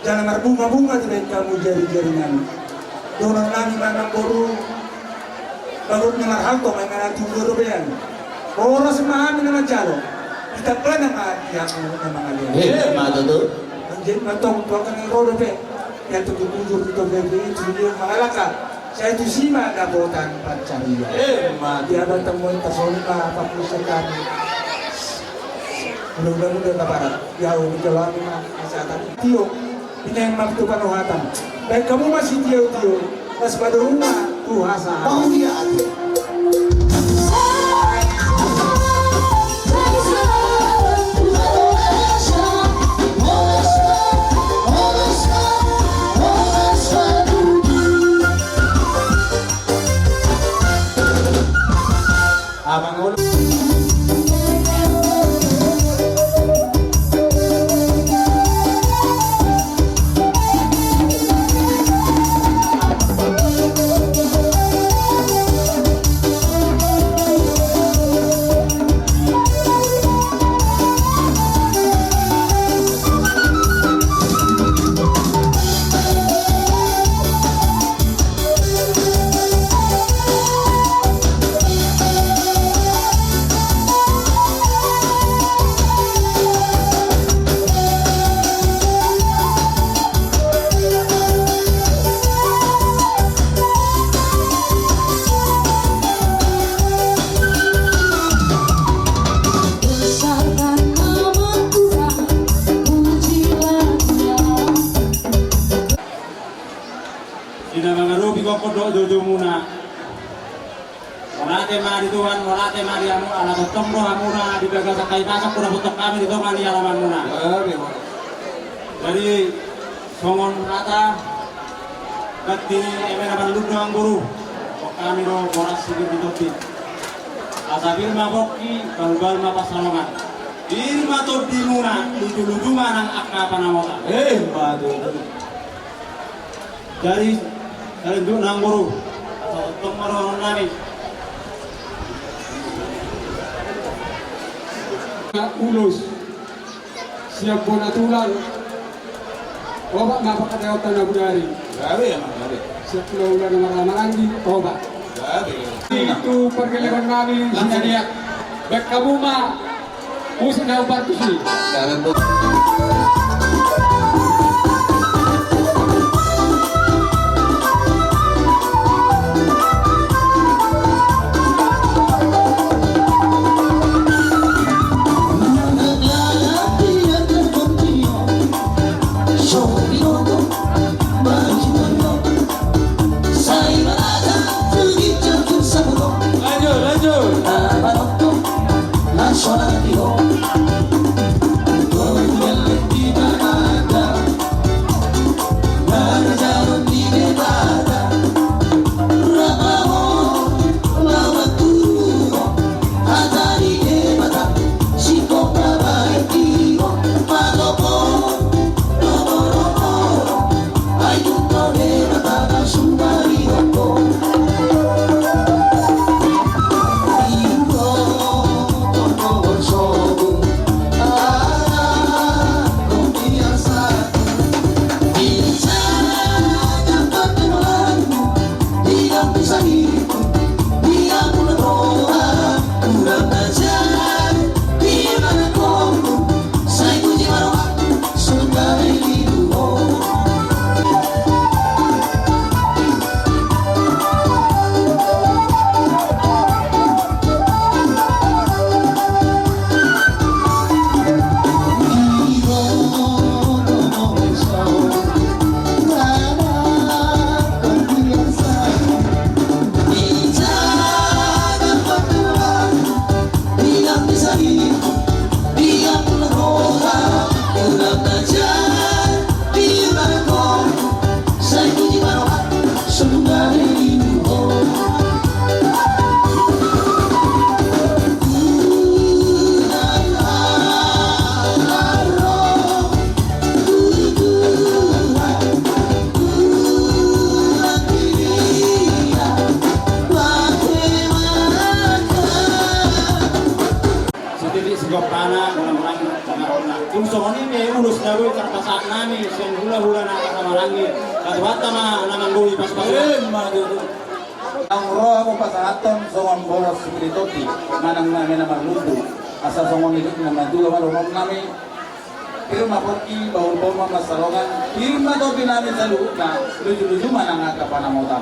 jala marbunga-bunga dibaen hamu jari-jari nami. Dohonon nami ma, amangboru, bagot ni marhalto ma inganan tu robean. Horas ma hami na manjalo. Ditambai nama di hamu na mangalean. Eh, ma tutu. Anjing ma tong tu angka na ro dope. Ia tu bujur tu dope itu dia mangalangka. Sai tusi ma dapotan pansarian. Eh, ma tutu. Ia bertemu tarsongon i ma pakusakan. Mudah-mudahan dia taparat. Ia, oh, menjalo hami ma kesehatan. Tio. Binaen ma tu panuhatan. Baen hamu ma sitiotio, las ma domu ma tu hasahatan. Mauliate. Amang olo. Di na mangadopi gokhon dohot joujou muna. Mauliate ma di Tuhan, mauliate ma di hamu, ala tongtong do hamuna di bagasan hahipason hudapothon hami di tonga ni alaman muna. Jadi songon hata ganti ni eme na marlundu, amangboru, hami do boras sibir di topi. Asa pir ma pongki, bahulbahul ma pansalongan. Pir ma tondimuna, lujuluju ma nang angka panamotan. Eh, ma tutu. Jadi, salanjutna amang boru. Asa tongtong ma dohonon nami. Ulos. Siap bona tulang. Obat ma pangkataionta na bodari. Gabe, amang, gabe. Siap bona tulang na marhahamaranggi, obat. Gabe. Itu pargellengon nami, langsung. Sinaniak. Baen hamu ma musik na umpartus i. Gabe, bo. Lanjut, lanjut. Sititik sigompana, mudah-mudahan. Tung songon i ma ulos na boi tarpasahat nami sian hula-hula na marhahamaranggi. Patupaonta ma na manggohi pasupasu. Emma tutu. Naung ro hamu pasahathon songon boras sipuli tondi manang nami na marlundu. Asa songon i ma tutu, dohonon nami. Pir ma pongki, bahul-bahul ma pansalongan, pir ma tondi nami saluhutna, luju-luju ma nang angka panamotan.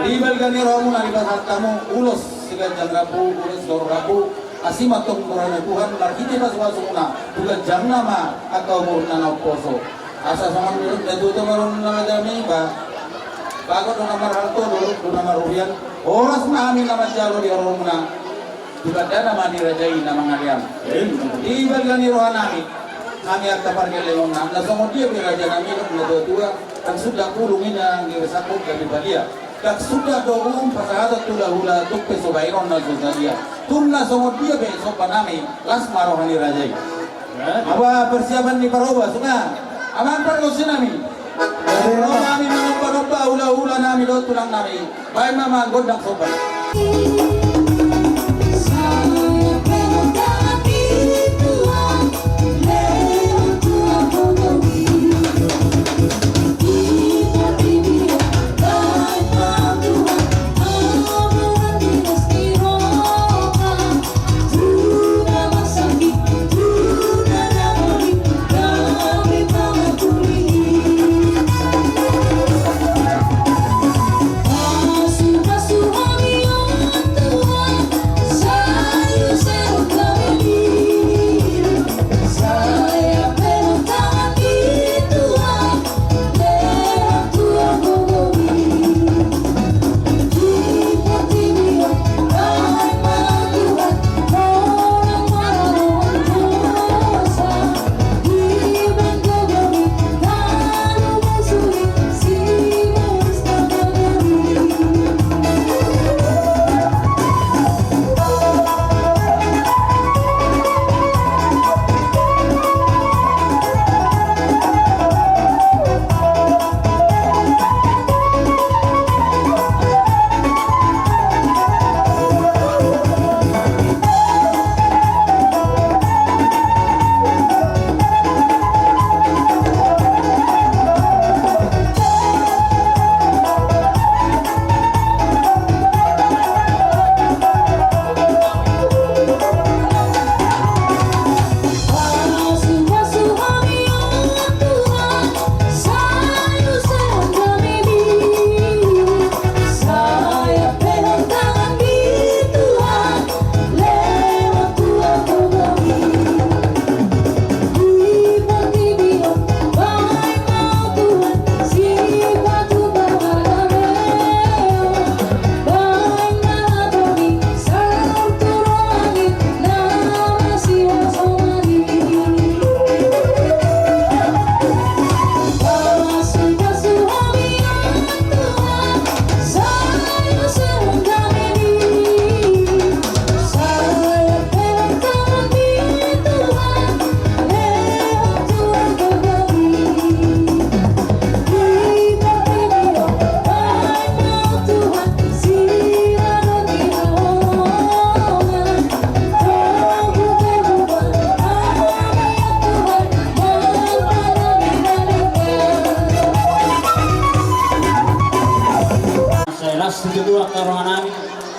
Di balga ni rohamuna dipasahat hamu ulos siganjang rambu, ulos sitorop rambu, asi ma antong roha ni Tuhan, marhite pasu-pasuna, tu ganjangna ma angka umurna na umposo. Asa songon i ma tutu, dohonon nami ba, bagot do na marhalto, dolok do na marhurian, horas ma hami na manjalo di horongmuna. Di bandana ma ni raja i na mangalean. Di balga ni roha nami, hami angka pargellengonna, na songon dia pe raja nami, na tua-tua, ndang sundang bulung i na ngiris angkut gabe balia. Ndang sundang do bulung pasahaton tu hula-hula, tung pe so baenon na so sadia. Tung na songon dia pe somba nami, las ma roha ni raja i. Aba persiapan ni Paroba, songon i. Amang pargonsi nami. Ro nami manomba-nomba hula-hula nami dohot tulang nami. Baen ma amang gondang somba.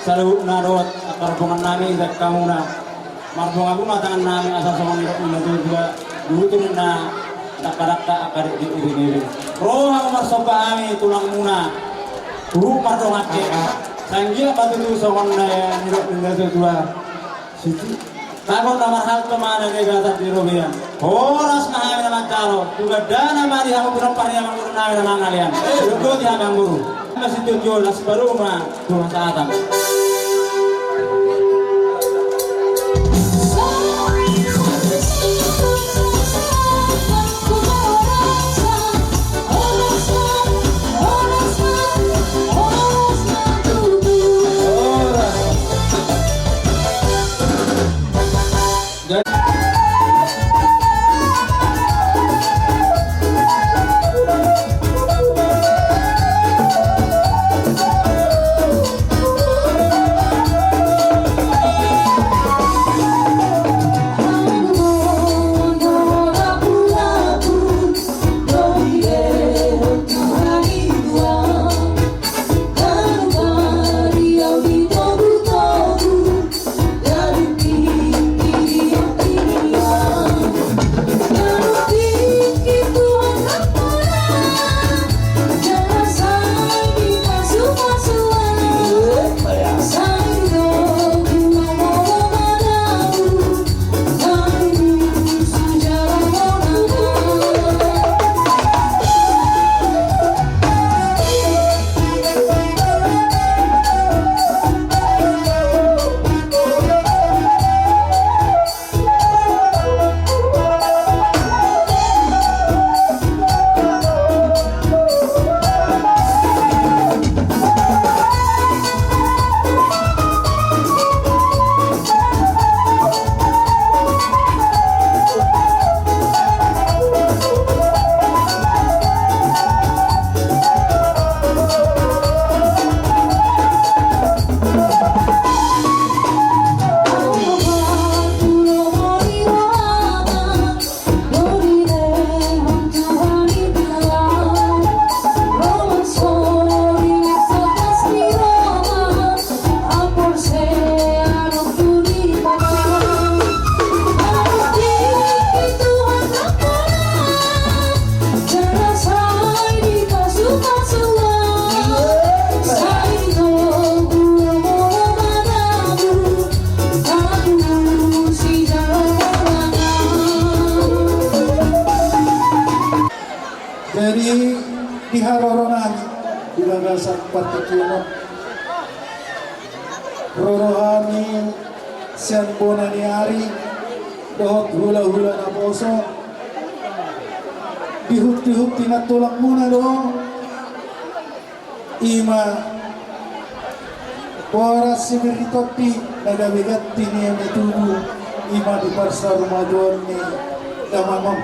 Saluhutna dohot angka rombongan nami, dangka muna. Marbongabonga tangan nami asa songon nidok ni natuatua, luhut ninna dangkadangka angka dikdok iringiring. Ro hamu marsomba hami tulang muna. Huhut mardongan ke. Sai anggiat ma tutu songon na nidok ni natuatua. Siti. Tabo na marhalto ma na di bagasan di robean. Horas ma hami na manjalo. Tu gandana ma di hamu pinompar ni amangboru nami na mangalean. Didok di hami amangboru. Masih tujuan las baru ma. Tuhan saatan. Jadi di haroro nami di bagasan partingkian on, ro do hami sian bona ni ari dohot hulahula naposo, dihut-ihut di tulang muna do. Ima boras si pir ni tondi na gabe ganti ni eme tubu, ima di parsaurmatuaon ni damang on.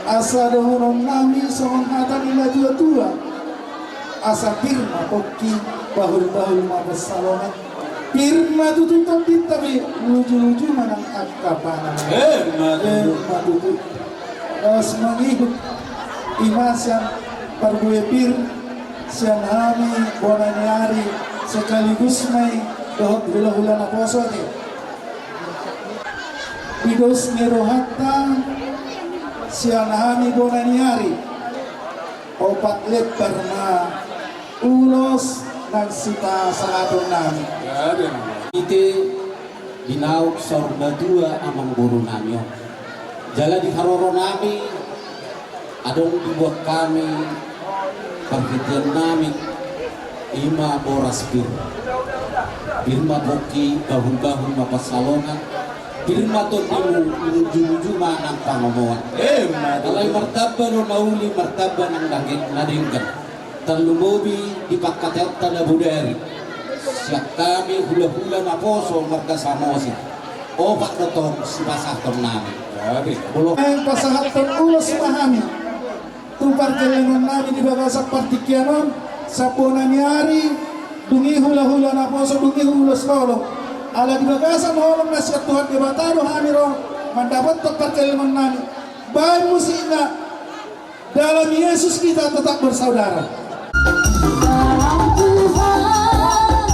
Asa dohonon nami songon hata ni natuatua: Asa pir ma pongki, bahulbahul ma pansalongan. Pir ma tutu tondinta, tapi lujuluju ma nang angka pangan. Emma tutu. Emma tutu. Laos mangihut ima sian parbue pir sian hami bona ni ari, sekaligus ma i dohot hulahula naposo, ate. Di dos ni rohanta sian hami bona ni ari, opat lembar ma ulos nang sipasahaton nami. Ite dinauk saur matua amangboru nami on. Jala di haroro nami adong dibuat hami parhitean nami, ima boras pir. Pir ma pongki, bahulbahul ma pansalongan. Pir ma tondimu, lujuluju ma nang pangomoan. Emma tutu. Alai martamba do na uli, martamba nang dage-, na denggan. Tarlumobi di pangkataionta na bodari sian hami hulahula naposo marga Samosir. Opat do tong sipasahaton nami. Gabe. Molo naeng pasahathon ulos ma hami tu pargellengon nami di bagasan partingkian on, sian bona ni ari, dung i hulahula naposo, dung i ulos holong. Ala di bagasan holong na sian Tuhan Debata do hami ro mandapothon pargellengon nami. Baen musikna. Dalam Yesus kita tetap bersaudara. Dalam Tuhan,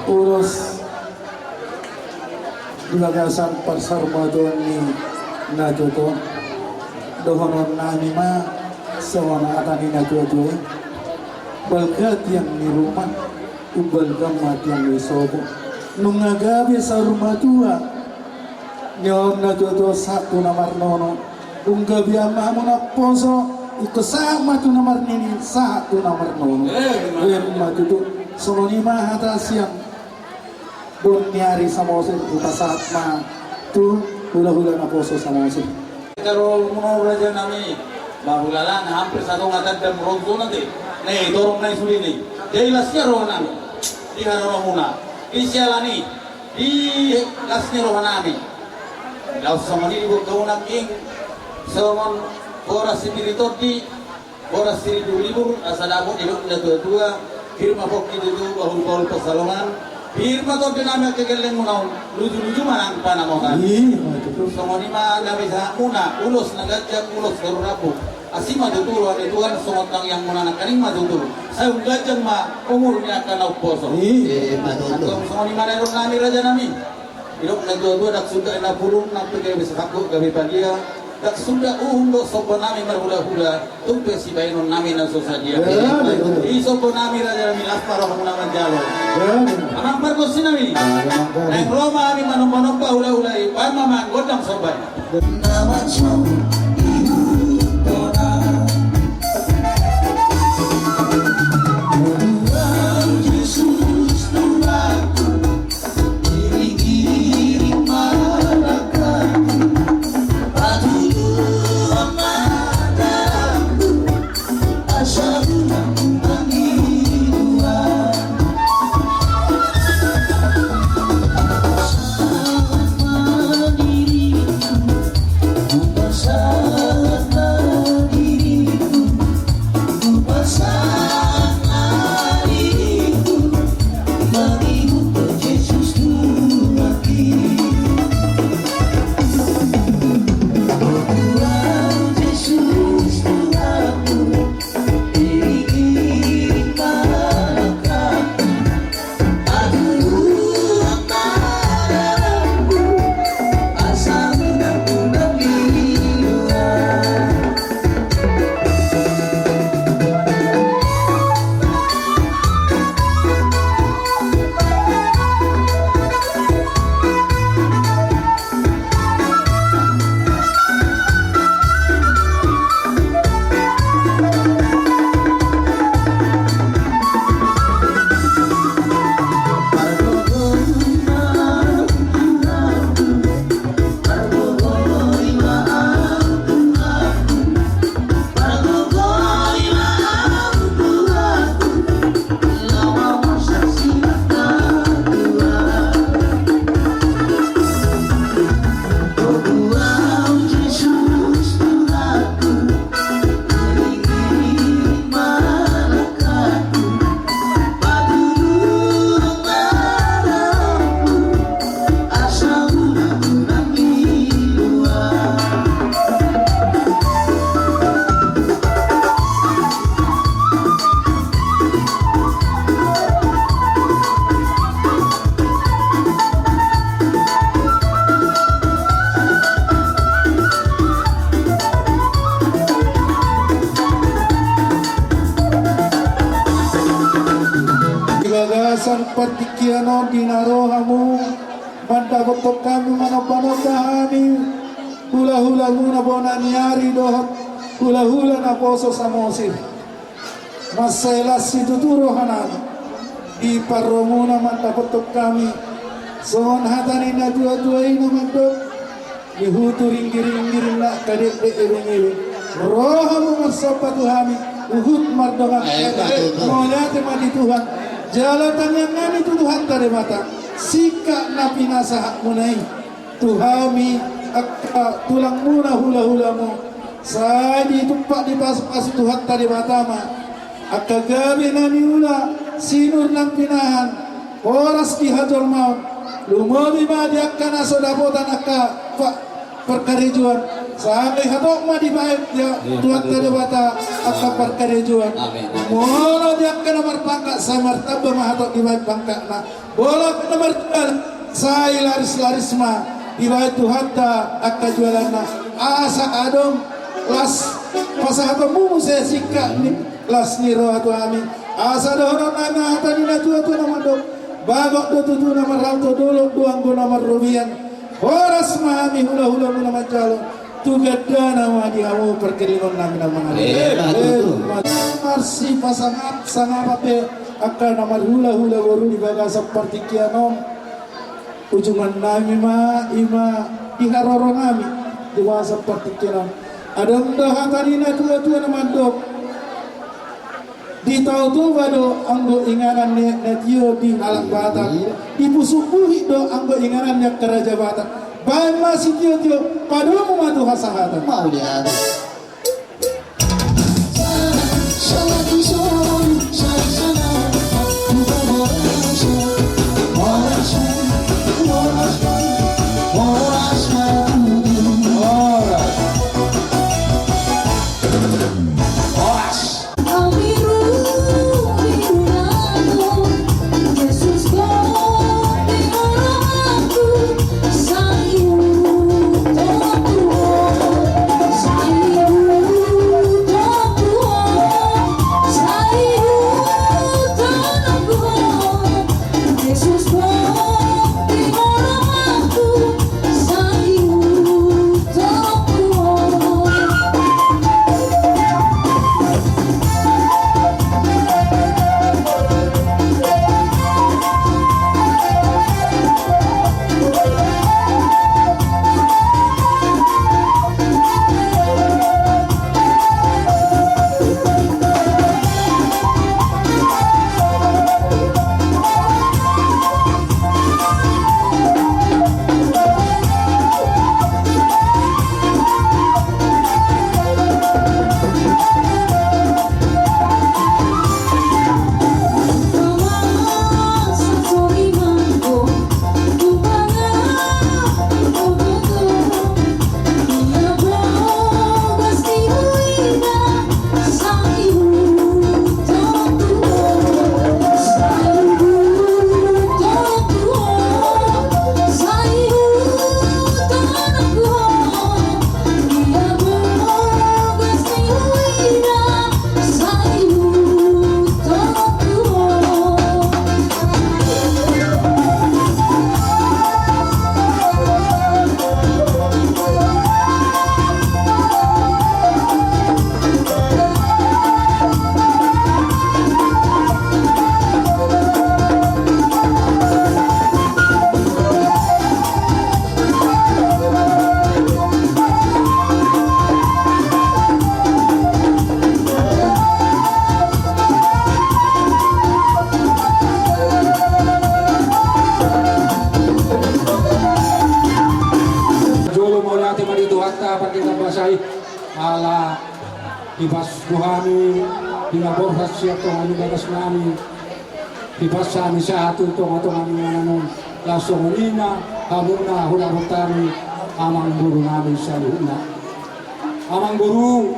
Ulos di bagasan parsaurmatuaon ni natuatua. Dohononnami ma songon hata ni natuatua i: Balga tiang ni ruma, umbalga ma tiang ni sopo. Nunga gabe saurmatua ni on natuatua sahat tu na marnono. Dung gabean ma hamu naposo, ingkon sahat ma tu na marnini, sahat tu na marnono. Emma tutu. Songon i ma hata sian Bon ni ari Samosir, hupasahat ma tu hulahula naposo Samosir. Jalo muna rajanami, ba hulala na hampir satonga tanda ro tu jolo ate. Nai torop nai sude nai. Jadi las ni rohanami di haroromuna, di siala ni, di las ni rohanami. Laos songon i di bongkauna king songon boras sipir ni tondi, boras siribur-ribur, asa dapot didok natuatua: Pir ma pongki tutu, bahul-bahul pansalongan. Pir ma tondinami angka gellengmuna on, luju-luju ma nang panamotan. Ima tutu. Songon i ma na binahenmuna, ulos na ganjang, ulos na rambu. Asi ma tutu roha ni Tuhan songon tangiangmuna nangkaning ma tutu. Sai umganjang ma umur ni angka na umposo. Ima tutu. Antong songon i ma na nidoknami rajanami. Didok natuatua: Ndang suda na pulung, nang pe gabe sahanggo, gabe padia. Ndang suda uhum dohot sombanami marhulahula, tung pe sibahenonnami na so sadia. Ima tutu. Di sombanami rajanami, las ma rohamuna manjalo. Amang pargonsinami, naeng ro ma hami manomba-nomba hulahula i, bahen ma amang gondang somba i. Di bagasan partingkian on di na ro hamu mandapothon hami, manomba-nomba hami hulahulamuna bona ni ari dohot hulahula naposo Samosir. Mansai las situtu rohanami di parromuna mandapothon hami, songon hata ni natuatua i na mandok: Ihutu ringgiring-ringgiring na kadekdek ebeng-ebeng, ro hamu marsomba tu hami, huhut mardongan. Mauliate ma di Tuhan. Jala tangiangnami tu Tuhanta Debata, singkat na pinasahatmuna i tu hami angka tulangmuna, hulahulamu, sai ditumpak dipasupasu Tuhanta Debata ma angka gabe na niula, sinur nang pinahan, horas di hajolmaon, lumobi ma di angka na so dapotan angka pa-, parkarejoan, sai hatop ma dibaen Tuhanta Debata angka parkarejoan. Molo di angka na marpangkat, sai martamba ma hatop dibaen pangkatna. Bolon na marjual, sai laris-laris ma dibahen Tuhanta angka jualanna. Asa adong las pasahatonmu muse singkat ni las ni roha tu hami. Asa dohonon nami hata ni na tua-tua na mandok: Bagot do tutu na marhalto, dolok do anggo na marrobean. Horas ma hami hula-hula muna manjalo, tu gandana ma di hamu parkelingon nami na mangale. Eh, ma tutu. Eh, ma-, marsipasangap-sangapan pe angka na marhula-hula boru di bagasan partingkian on. Ujungan nami ma, i ma di haroro nami di bagasan partingkian on. Adong do hata ni na tua-tua na mandok: Di Tao Toba do anggo inganan ni aek na tio di halak Batak. Di Pusuk Buhit do anggo inganan ni angka raja Batak. Bahen ma sitio-tio, padomu ma tu hasahatan. Mauliate. Jolo mauliate ma di Tuhanta, pake tambah sai ala dipas tu hami, di na borhat sian tonga ni bagas nami, dipas hami sahat tu tonga-tonga ni inganan on. Laos songon i ma hamuna hula-hula nami, amangboru nami saluhutna. Amangboru,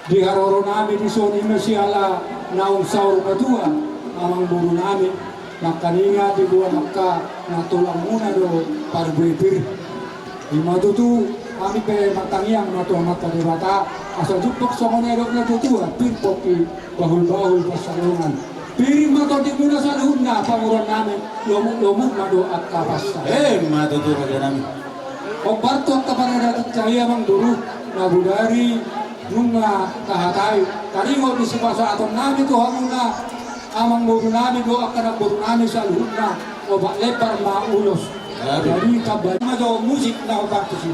di haroro nami dison i ma siala naung saur matua, amangboru nami, nangkaningan diboan angka na tulangmuna do parbue pir. I ma tutu, hami pe martangiang ma tu Amanta Debata, asa jumpang songon i adong na tutu, pir pongki, bahul-bahul pansalongan. Pir ma tondimuna saluhutna, pamoruon nami, lomuk-lomuk ma do angka pansa. Eh, ma tutu, raja nami. Hombar tu angka paradaton ta i, amangboru, na bodari nunga tahatai, taringot ni sipasahaton nami tu hamuna, amangboru nami dohot angka namboru nami saluhutna, obat lembar ma ulos. Jadi, tambah ma jo musik na obat tu si.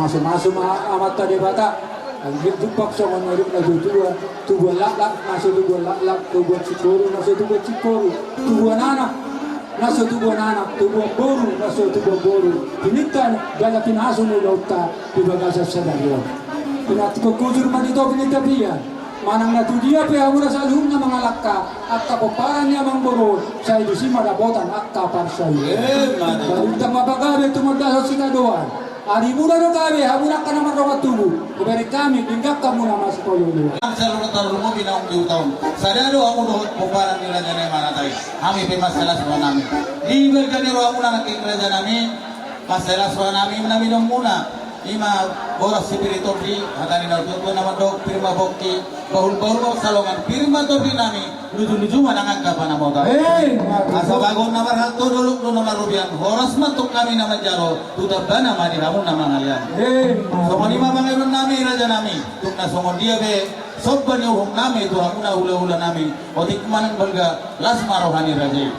Masu-masu ma Amanta Debata, anggiat tumpak songon na nidok na tuatua, tubuan laklak na so tubuan laklak, tubuan singkoru na so tubuan singkoru, tubuan anak na so tubuan anak, tubuan boru na so tubuan boru, pinangido jala pinasu ni Debata di bagasan sadari on. Pinangido hujur ma di topi ni tapian. Manang na tudia pe hamuna saluhutna mangalangka, angka pomparan ni amangboru, sai disi ma dapotan angka parsaulian. Eh, mantap. Balintang ma pagabe tumundalhon sitadoan. Arimuna do gabe, hamuna angka na mardongan tubu. Hubereng hami, denggan hamuna masipaolo-oloan. Nang saluhut tarlumobi naung di huta on. Sada do hamu dohot pomparan ni raja nami Amanta i. Hami pe mansai las rohanami. Di balga ni rohamuna nangkin raja nami. Mansai las rohanami, na nidokmuna. I ma boras sipir ni tondi, hata ni na tuatua na mandok, pir ma pongki, bahulbahul ma pansalongan, pir ma tondinami, lujuluju ma nang angka panamota. Eh, asa bagot na marhalto, dolok do na marrobean, horas ma antong hami na manjalo, tu tambana ma di hamu na mangalean. Eh, songon i ma pangidoannami, rajanami, tung na songon dia pe somba ni uhumnami tu hamuna hulahulanami, otik ma nang balga, las ma roha ni raja i.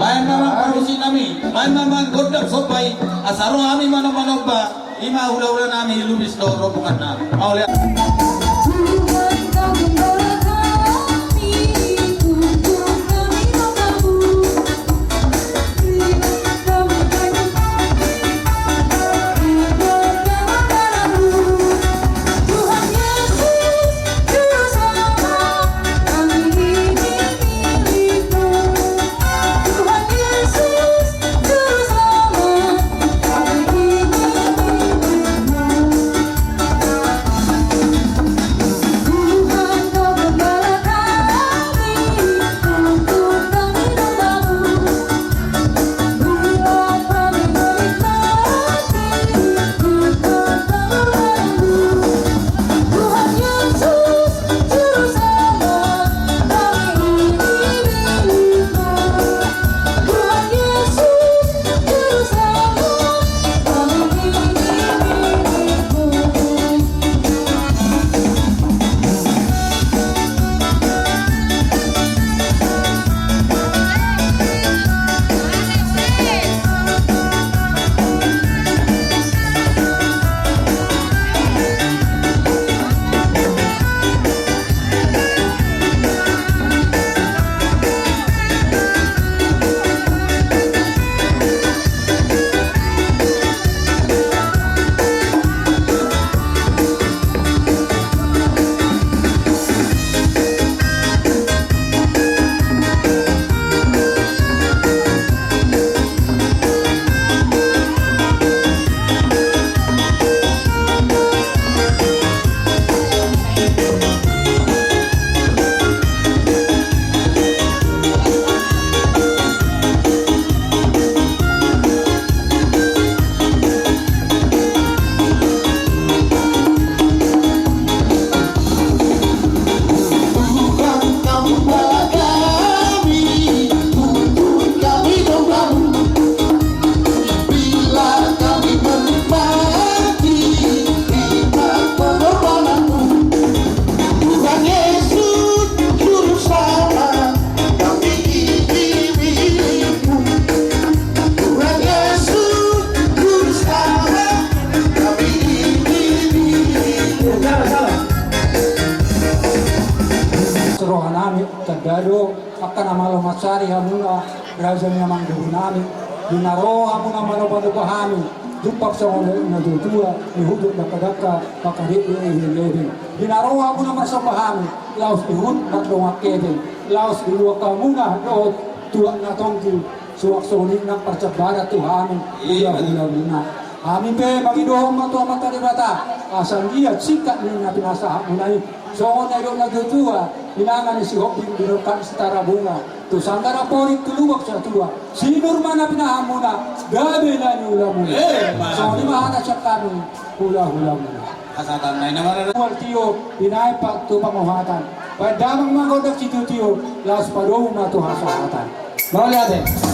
Baen ma amang parusinami, baen ma amang gondang somba i, asa ro hami manomba-nomba, i ma hulahulanami, lubis dohot rombonganna. Mauliate. Rohanami, tanda do angka na malo mansari hamuna, raja ni amangborunami, di na ro hamuna manomba-nomba hami, tumpak songon na tuatua, di huhut dangka-dangka, pangkadek di ebeng-ebeng. Di na ro hamuna marsomba hami, laos di huhut mardongan hepeng, laos diboan hamuna dohot tuak na tonggi, suang songon i nang parjambaran tu hami, iya, hula-hulamuna. Hami pe mangidohon ma tu Amanta Debata, asa anggiat singkat ni na pinasahatmuna i, songon na nidok na tuatua, inangan ni Sihombing, binongkak ni si Tarabunga, tu sanggar amporik tu lubak satua, sinur ma na pinahanmuna, gabe na niulamuna. Eh, mantap. Songon i ma hata sian hami, hula-hulamuna. Hasahatan na i na marada. Mual tio, binaen pa tu pangohatan. Baen damang ma gondang sitiotio, laos padomu ma tu hasahatan. Mauliate.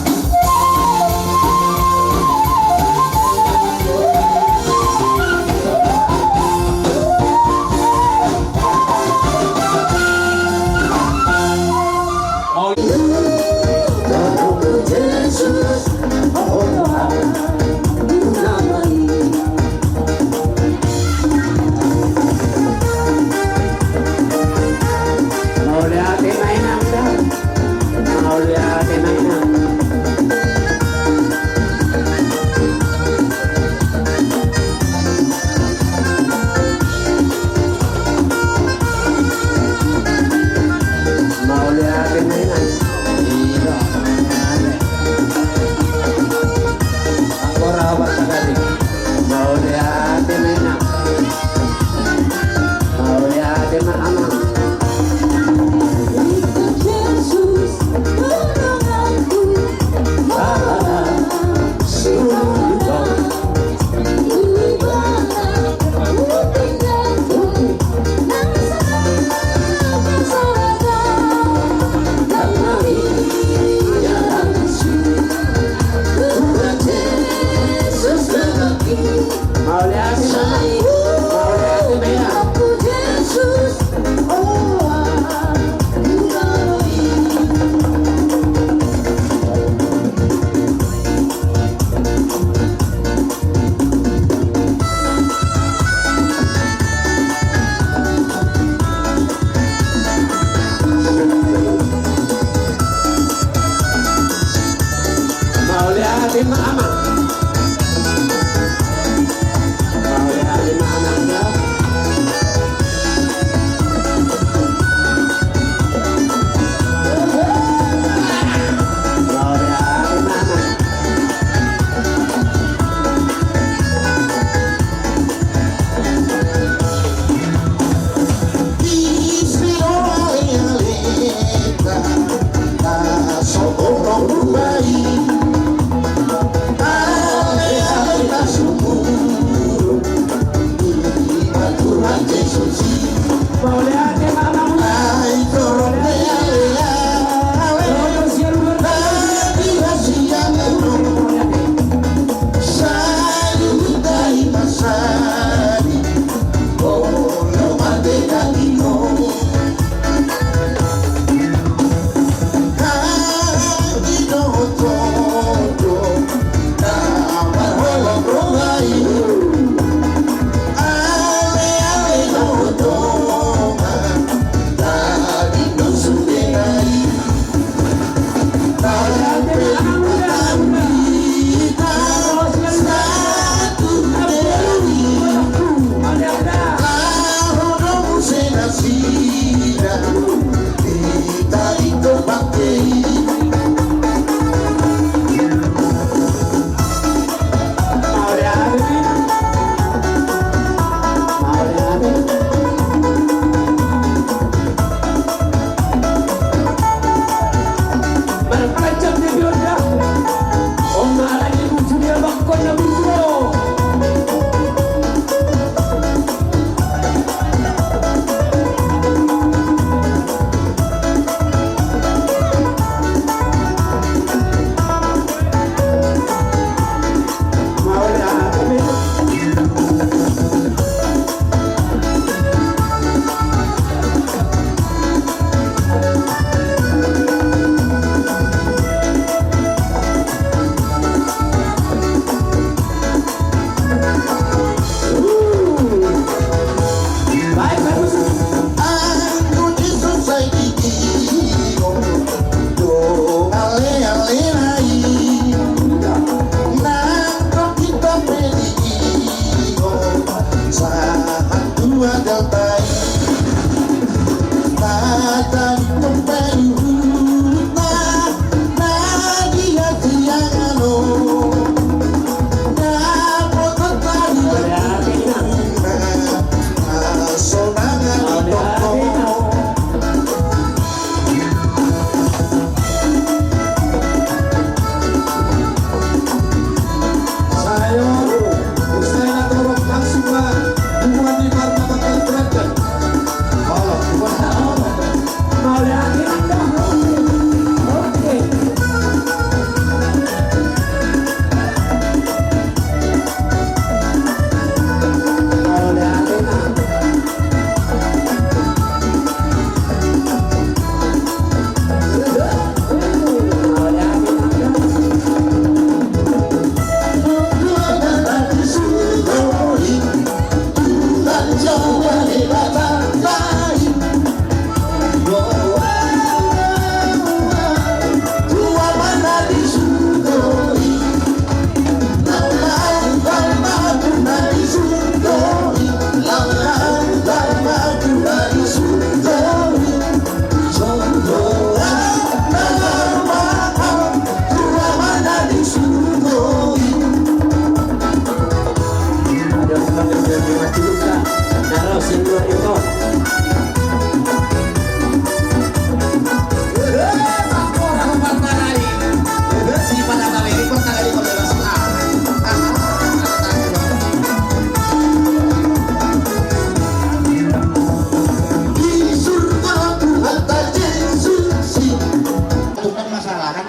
Masalah kan?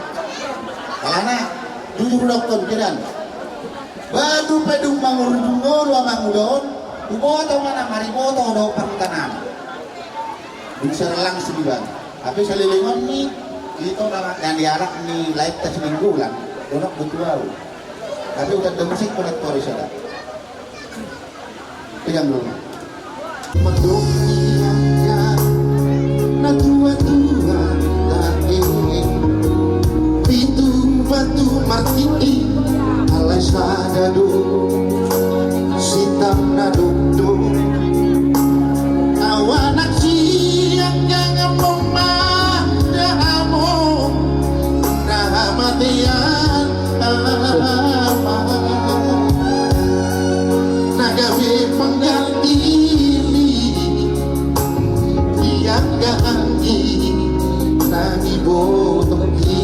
Alana, jujur dokkon, kedan. Ba dung pe dung mangurujung ngolu amang ulaon, huboto ma na mariboto do parhutanami. Dung sera langsung di bang. Tapi salelengon ni, ito na, na diarak ni lae ta Siminggulan, donok butuau. Tapi udah ada musik kolektor sada. Pegang dulu. Mandok ni angka na tua-tua lae, pitu batu martinggi, alai sada do sitangna dokdok. Au anak siangkangan, mama na hamu na hamatean. Na gabe pangganti ni di angka anggi na diboto i.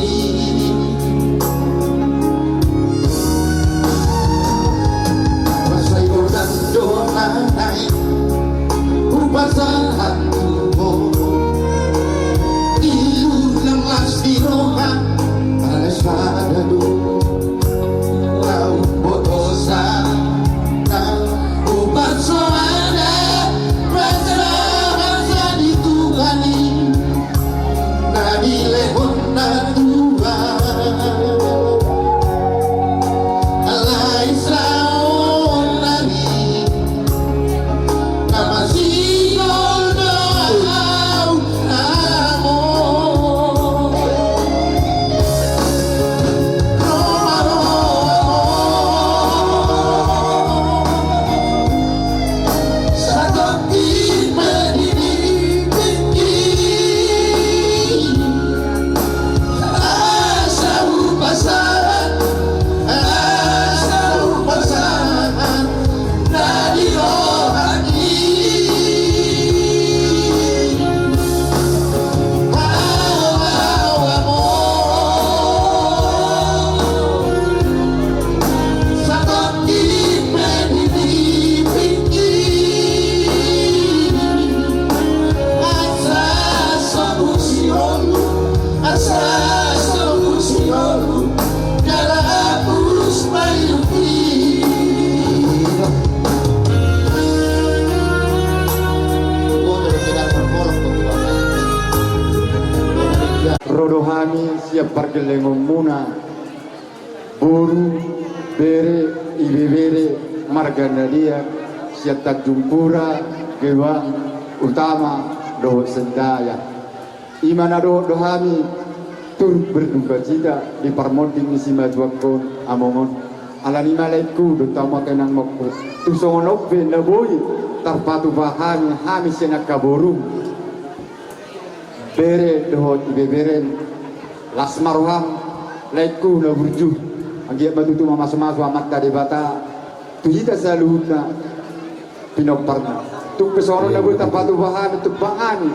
Masa i godang do na naeng hupasahat tu ho. Ilu na las di roha, alai sada do na umbotosa, na umbotosa na pasrahon di Tuhan i. Na dilehon na tua, alai saonari na masihol do au amo. Roma, roma, roma. Satongkin pe di tingki, asa hupasahat, asa hupasahat na di rohangki. Au, au, amo. Satongkin pe di tingki, asa so busi olu, asa so busi olu, jala hapus ma ilupi. Ro do hami sian pargellengonmuna. Boru, bere, ibebere, marga Nadeak, sian Tanjung Pura, Gebang, Utama, dohot Sendaya. I ma na dohot do hami turut berdukacita di parmonding ni simatuangkon among on. Alani i ma laengku dohot hamu angka inangmangku, tung songon on pe na boi tarpatupa hami, hami sian angka borum, bere dohot ibeberem, las ma roham laengku na burju. Anggiat ma tutu mamasumasu Amanta Debata tu hita saluhutna pinomparna. Tung pe songon on na boi tarpatupa hami, tumpak hami,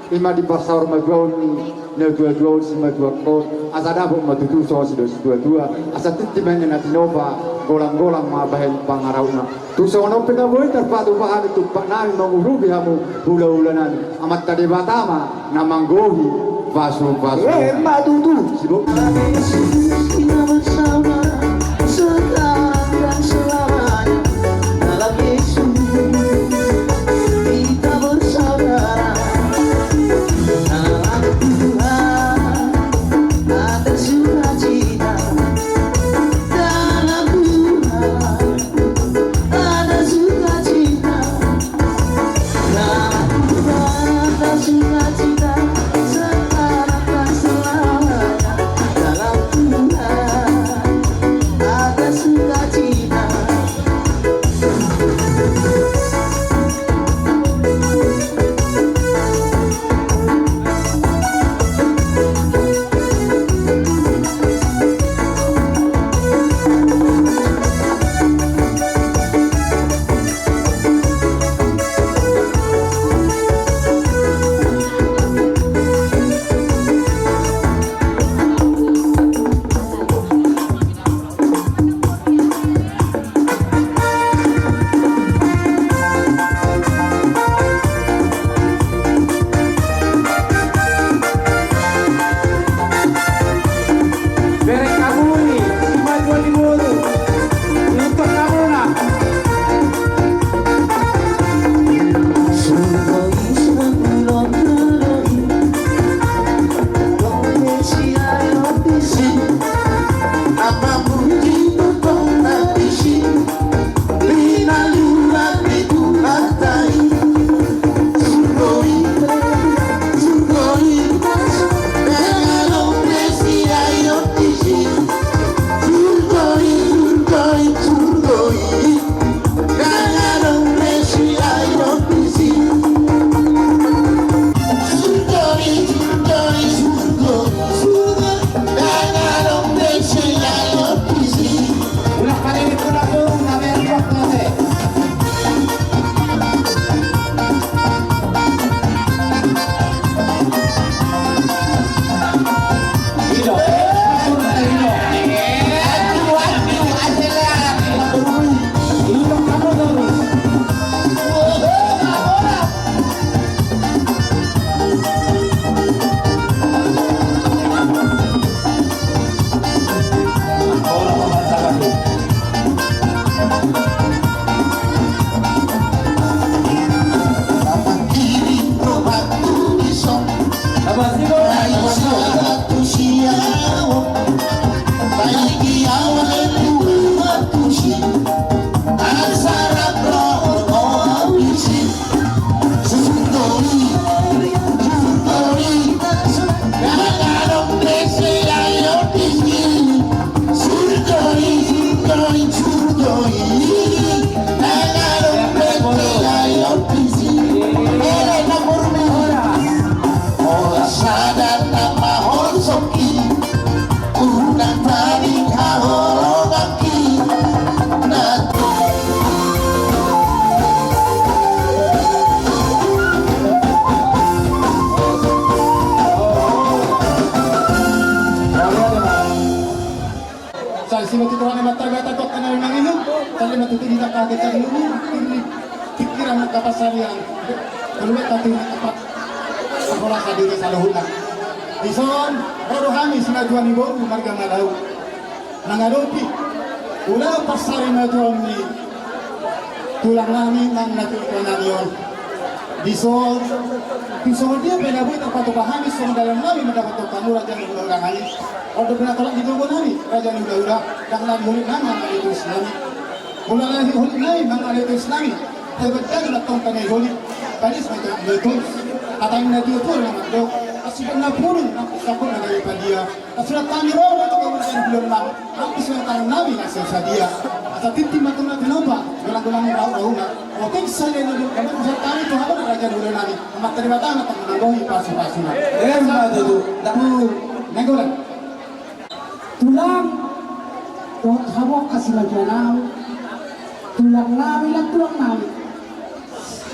i ma di parsaurmatuaon ni natuatua on simatuangkon, asa dapot ma tutu songon sidok situatua, asa tintin ma ninna na tinopa, golanggolang ma bahen pangarahutna. Tung songon on pe na boi tarpatupa hami, tumpaknami mangurupi hamu hulahulanami, Amanta Debata ma na manggohi pasupasu. Emma tutu. Sibuk. Ada sukacita, dalam Tuhan ada sukacita, sekarang dan selamanya dalam Tuhan. Angka pansarian, tolu meter tu empat. Sakola sadiri saluhutna. Dison, ro do hami simatua ni boru marga Malau. Mangadopi ulaon pansarimatua ni tulang nami nang natuatua nami on. Dison, tu songon dia pe na boi tarpatupa hami songon dalan nami mandapothon hamu raja ni hulahula nami. On dope na tolap ni gogo nami raja ni hulahula, ndang na diholit nami mangaletus nami. Molo na diholit nami mangaletus nami, tai badan na tong tanai holit. Panis ma tu mangaletus. Hata ni natuatua na mandok, asi na purung na pusakut na gabe padia. Surat kami ro do tu kabupaten Hulonang, hampir surat tangan nami na so sadia. Asa tintin ma tu na tinopa, golang-golang rau-rauna. Oke, sale na dulu kami surat kami tu hamu raja ni hulahula nami. Amanta Debata ma tong mananggohi pasu-pasuna. Emma tutu. Tamu. Nainggolan. Tulang, dohot hamu angka simatua nami. Tulang nami, nang tulang nami.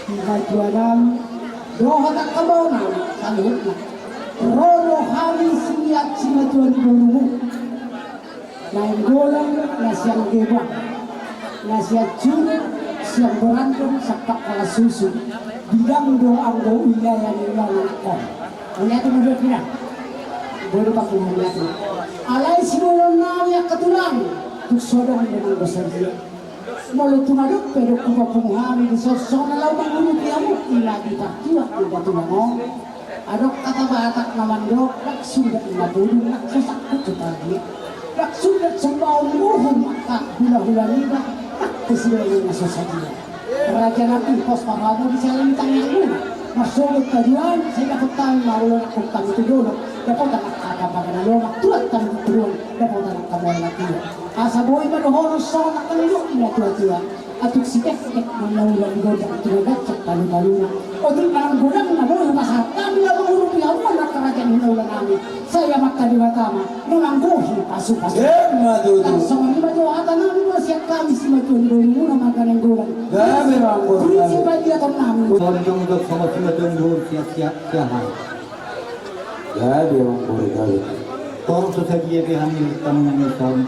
Simatua nami, dohot angka bao nami saluhutna. Ro do hami sian simatua ni borumu. Nainggolan na sian Gebang, na sian Juruk, sian Borandong, sian Pangkalan Susu. Bidang do anggo wilayah ni wilayah on. Mauliate ma di bidang. Boi do papungu mauliate. Alai sidohonon nami angka tulang, tung so adong do nanggo sadia. Molo tung adong pe dok hupapungu hami dison, songon na laho mangurupi hamu, ima di partuat ni da tulang on. Adong hata Batak na mandok, ndang sundat na podung, ndang so sangkut tu tadia. Ndang sundat sombaon uhum angka hulahula niba, ndang pe sidohonon na so sadia. Raja nami, pos ma hamu di siala ni tangiangmuna. Marsogot haduan, sai dapot hami ma olo nangkok hami tu dolok, dapotan angka panggabean na lomak, tuat hami tu turuan, dapotan angka mual na tua. Asa boi ma dohonon songon na nidok ni natuatua. Atik sitektek ma na ula di gondang tu na gancak palu-paluna. Otik ma nang godang na boi hupasahat hami laho mangurupi hamu angka raja ni hulahula nami. Sai Amanta Debata ma mananggohi pasu-pasu. Emma tutu. Songon i ma jo hata nami, molo sian hami simatua ni borumuna marga Nainggolan. Gabe ma amang boru. Puri sian baliaton nami. Songon i ma jo songon simatua ni boru sian, sian, sian hami. Gabe ma amang boru, gabe. Torop so sadia pe hami tamu nami son.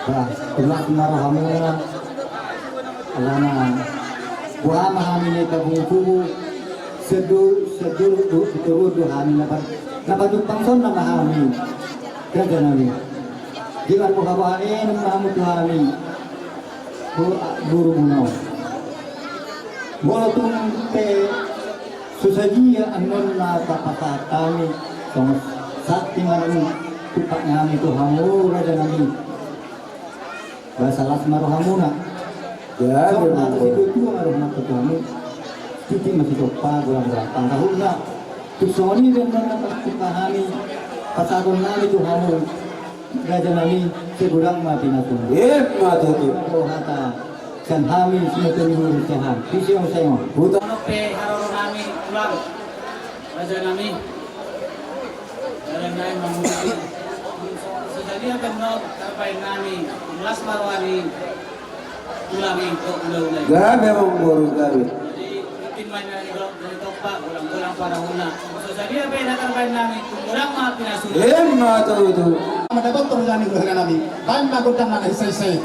Bah, tulang na rohamuna. Alana boha ma hami na papungu-pungu. Sedu, sedu, du, sedu, du hami na pa, na pajumpang son nama hami. Raja nami. Di marboha-boha enom nama tu hami. Bo, boru muna. Molo tung pe so sadia annon na tapasahat hami. Songon sahat ma annon tumpak nami tu hamu raja nami. Bahasa las ma rohamuna. Ya, songon hata ni situatua ma rohamuna tu hamu. Tintin ma sitompa, golang-golang pangarahutna. Tung songon i do na pasahaton nami tu hamu. Raja nami, sai godang ma pinasuna. Emma tutu. Hata sian hami simatua ni boru sian hami. Pise ma saingon. Huta. Olo pe haroro nami tulang. Raja nami. Dalan nami mangurupi. So sadia pe annon tarbaen nami, las ma roha ni tulang i tu hulahula i. Gabe amang boru, gabe. Jadi tintin ma na nidok ni sitompa, golang-golang pangarahutna. So sadia pe na tarbaen nami, tung godang ma pinasuna. Emma tutu. Mandapothon raja ni hulahula nami. Baen ma gondang na hise-hise.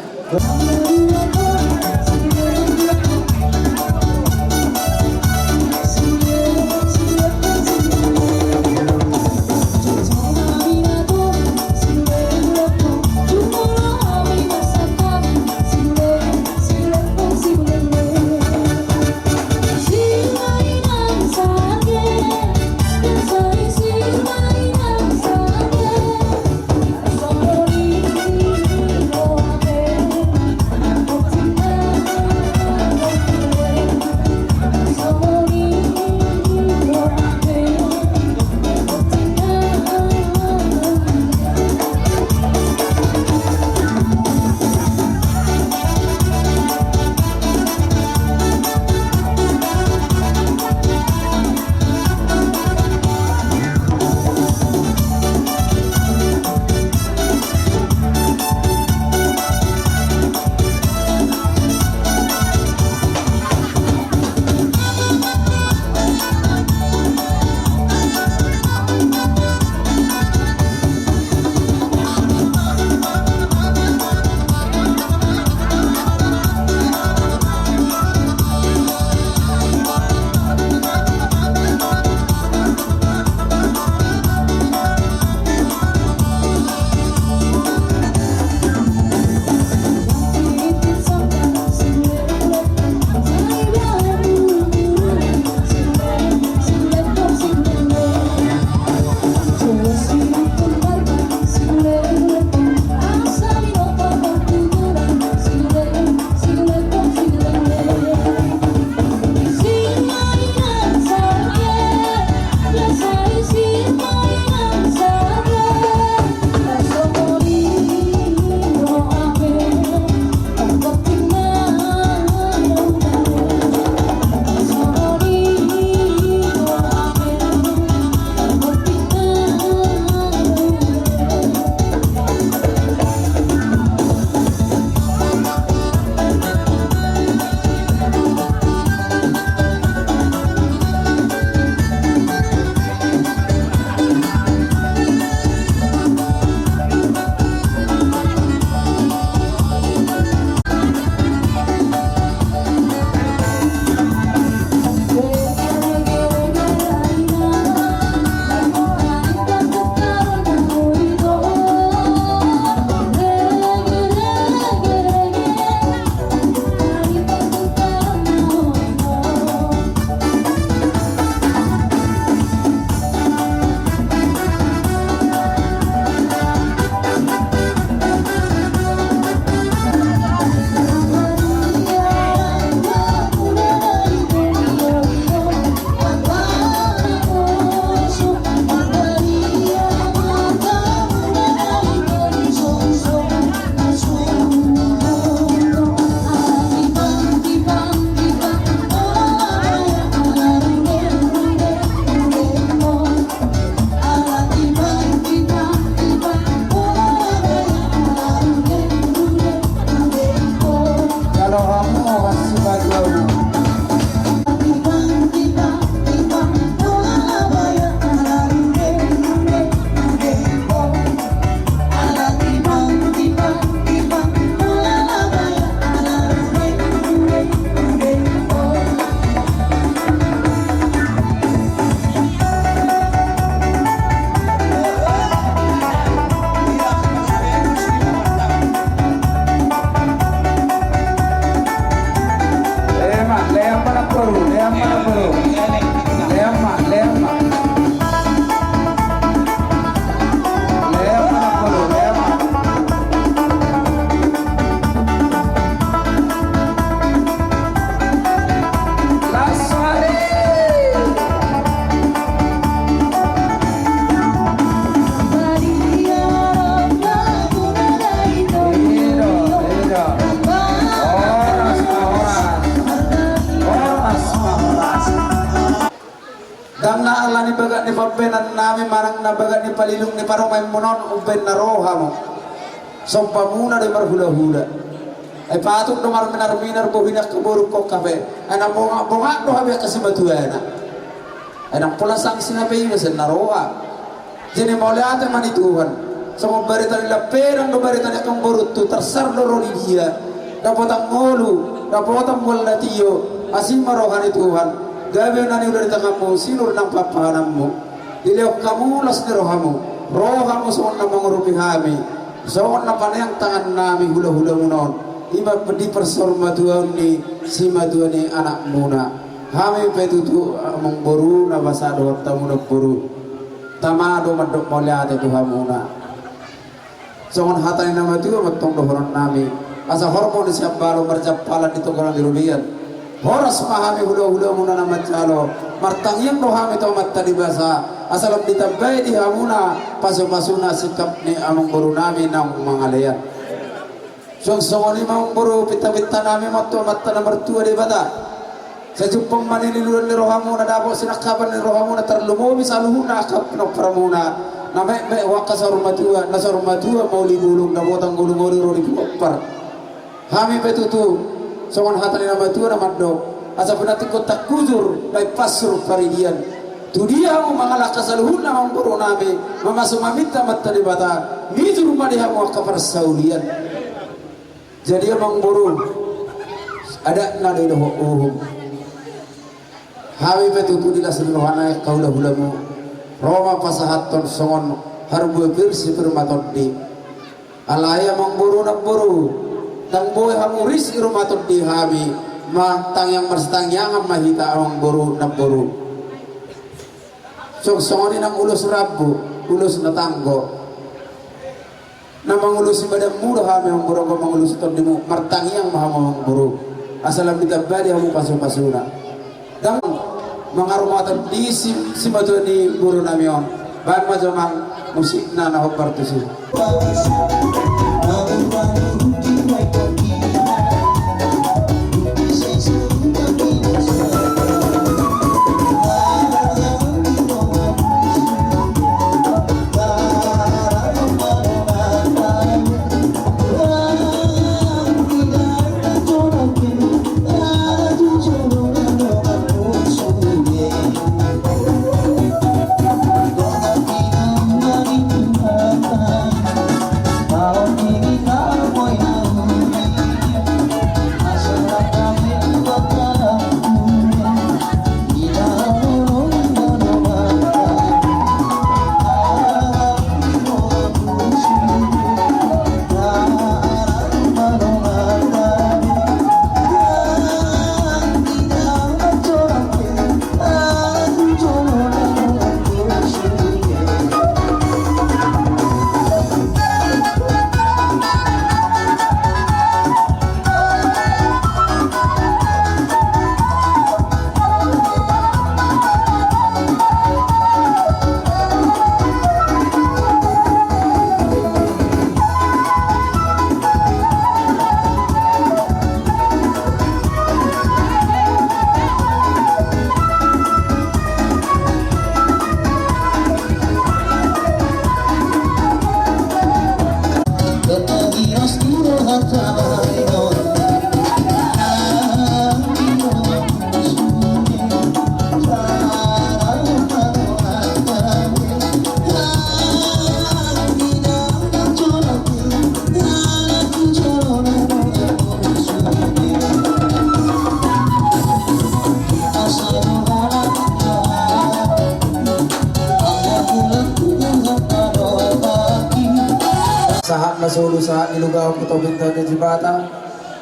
Ndang na ala ni bagak ni pambahenan nami manang na bagak ni palilung ni parumaenmuna on umbahen na ro hamu. Sombamuna do i marhulahula. Ai patut do marminarminar bohi ni angka borungkon hape. Ai na bongakbongak do hape angka simatuana. Ai ndang pola sanksi hape i muse na roha. Jadi mauliate ma di Tuhan. Songon barita ni lampedang do barita ni angka borunta, tarsar do ro di dia. Dapotan ngolu, dapotan mual na tio. Asi ma roha ni Tuhan. Gabe na niula di tanganmu, sinur nang pahanpahananmu. Dilehon hamu las ni rohamu. Ro hamu songon na mangurupi hami. Songon na paneang tangannami hulahulamuna on. I ma di parsaurmatuaon ni simatua ni anakmuna. Hami pe tutu, amangboru, na basa dohot hamu namboru. Tama do mandok mauliate tu hamuna. Songon hata ni na matua ma antong dohononnami. Asa horbo ni siambalu marjampalan di togu na di robean. Horas ma hami hulahulamuna na manjalo. Martangiang do hami tu Amanta Debata. Asa lam ditambai di hamuna pasupasuna sikap ni amangborunami naung mangalean. Suang songon i ma amangboru, pintapintanami ma tu Amanta na martua Debata. Sai jumpang ma niluluan ni rohamuna, dapot sinangkapan ni rohamuna, tarlumobi saluhutna angka pinomparmuna. Na metmet hu angka saurmatua, na saurmatua mauli bulung, dapotan ngolungolu ro di pinompar. Hami pe tutu, songon hata ni na matua na mandok, asa pinantikhon tanghujur, baen pansur paridian. Tu dia hamu mangalangka saluhutna amangborunami, mamasu maminta Amanta Debata, mijur ma di hamu angka parsaulian. Jadi amangboru, adatna do i dohot uhum. Hami pe tutu di las ni rohana angka hulahulamu, ro ma pasahathon songon harbue pir si pir ma tondi. Alai amangboru namboru, ndang boi hamu ris i rumah tondi hami, ma tangiang marsitangiangan ma hita amangboru namboru. Songon i nang ulos rambu, ulos na tanggo. Na mangulusi badanmu do hami amangboru, anggo mangulusi tondimu, martangiang ma hamu amangboru. Asa lam ditambai hamu pasupasuna. Ndang mangarumaton di si, simatua ni borunami on. Baen ma jo amang musikna na hombar tusi. Sahat na solu sahat ni lugaon tu pinda ni Debata.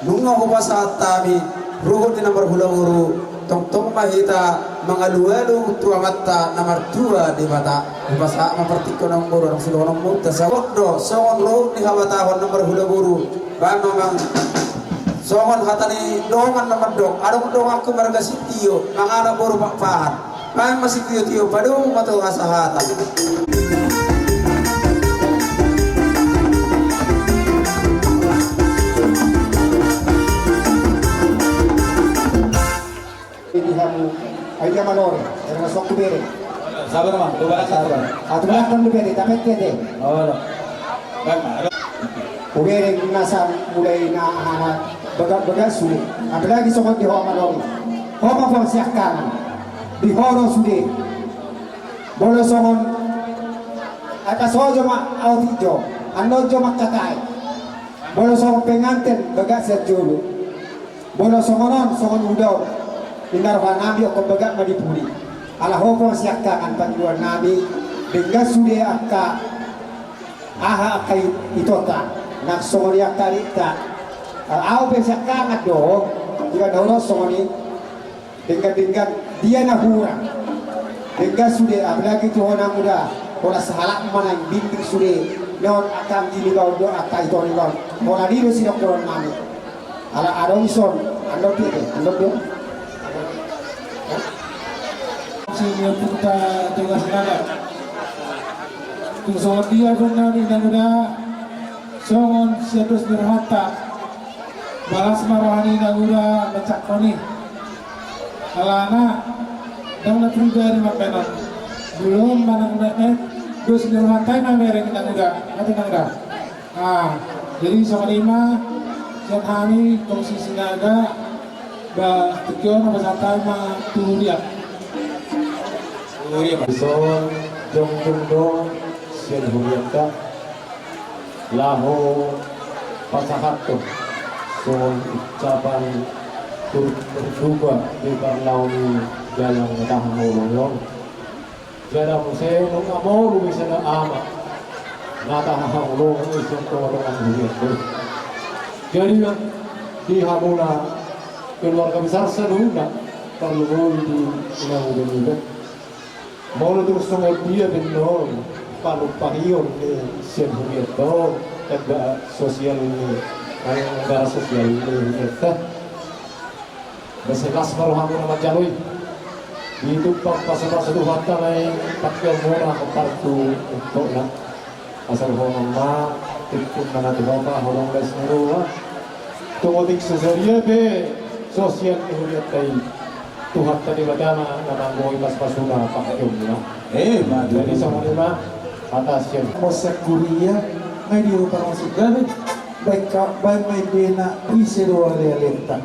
Nunga hupasahat hami ruhut ni na marhula boru, tongtong ma hita mangalualu tu Amanta na martua Debata. Hupasahat ma partingkian on boru, adong sidohononmuna. Sahat do songon ruhut ni habatahon na marhula boru. Baen ma amang songon hata ni dongan na mandok, adong donganku marga Sitio, mangalap boru Pakpahan. Baen ma sitiotio, padomu ma tu hasahatan. Di hamu Ai dia malor, era na sok kubere. Sabar ma, dua belas sabar. Atu belakang dua bere, tapi tete. Oh, no. Bang, ada. Kubere nasa mulai na anak bagak-bagak sude. Apalagi songon di ho malor. Ho ma pang siakkan. Di ho do sude. Molo songon ai pasojo ma au tijo. Annon jo mangkatai. Molo songon penganten bagak sian jolo. Molo songon on, songon uda on. Inna roha nami okkon bagak ma di pudi. Ala ho pang siakkangan pangidoan nami. Denggan sude angka aha angka i-, itonta. Nang songon i angka adikta. Au pe siakkangan do. Iba na uda songon i. Denggan-denggan dia na hurang. Denggan sude apalagi tu ho na muda. Holan sahalak ma na bimbing sude. Non angka anggi ni baon do angka ito ni baon. Holan i do sinongkoron nami. Ala adong ison. Andon dia be. Andon dia. Sini punta tugas naga. Tu songon dia pun nami na muda. Songon siatus ni rohanta. Balas ma roha ni na muda mancakkon i. Alana ndang na pribadi mangkanon. Belum manang na eh dos ni rohanta i ma mereng na muda. Ate na muda. Ah, jadi songon i ma sian hami Komisi Sinaga. Ba tingki on ma pasahat ma tu dia. Tu dia ma. Dison jongjong do sian hurianta. Laho pasahathon songon ucapan turut berduka di parnau ni dalang na tahaholongi on. Jala muse nunga moru be sada ama na tahaholongi sian tonga-tonga ni hurianta. Jadi di hamuna keluarga besar saluhutna, tarlumobi di inang udan-udan. Molo tung songon dia pe annon panumpahion ni sian hurianta on, tanda sosial ni, negara sosial ni hurianta. Beselas ma rohamuna manjalo i. Ditumpang pasupasu Tuhanta ma i pangkeonmuna hombar tu umpukna. Asa dohonon ma, tingkung ma na tuhopa, holong les ni roha. Tung otik so sadia pe sosial ni hurianta i, Tuhanta Debata ma na manggohi pasupasuna pangkeonmuna. Eh, ma jadi songon i ma hata sian. Masa kuria, mai di rupa masuk gabe. Baik ka, baik mai dena, ise do ale-alenta.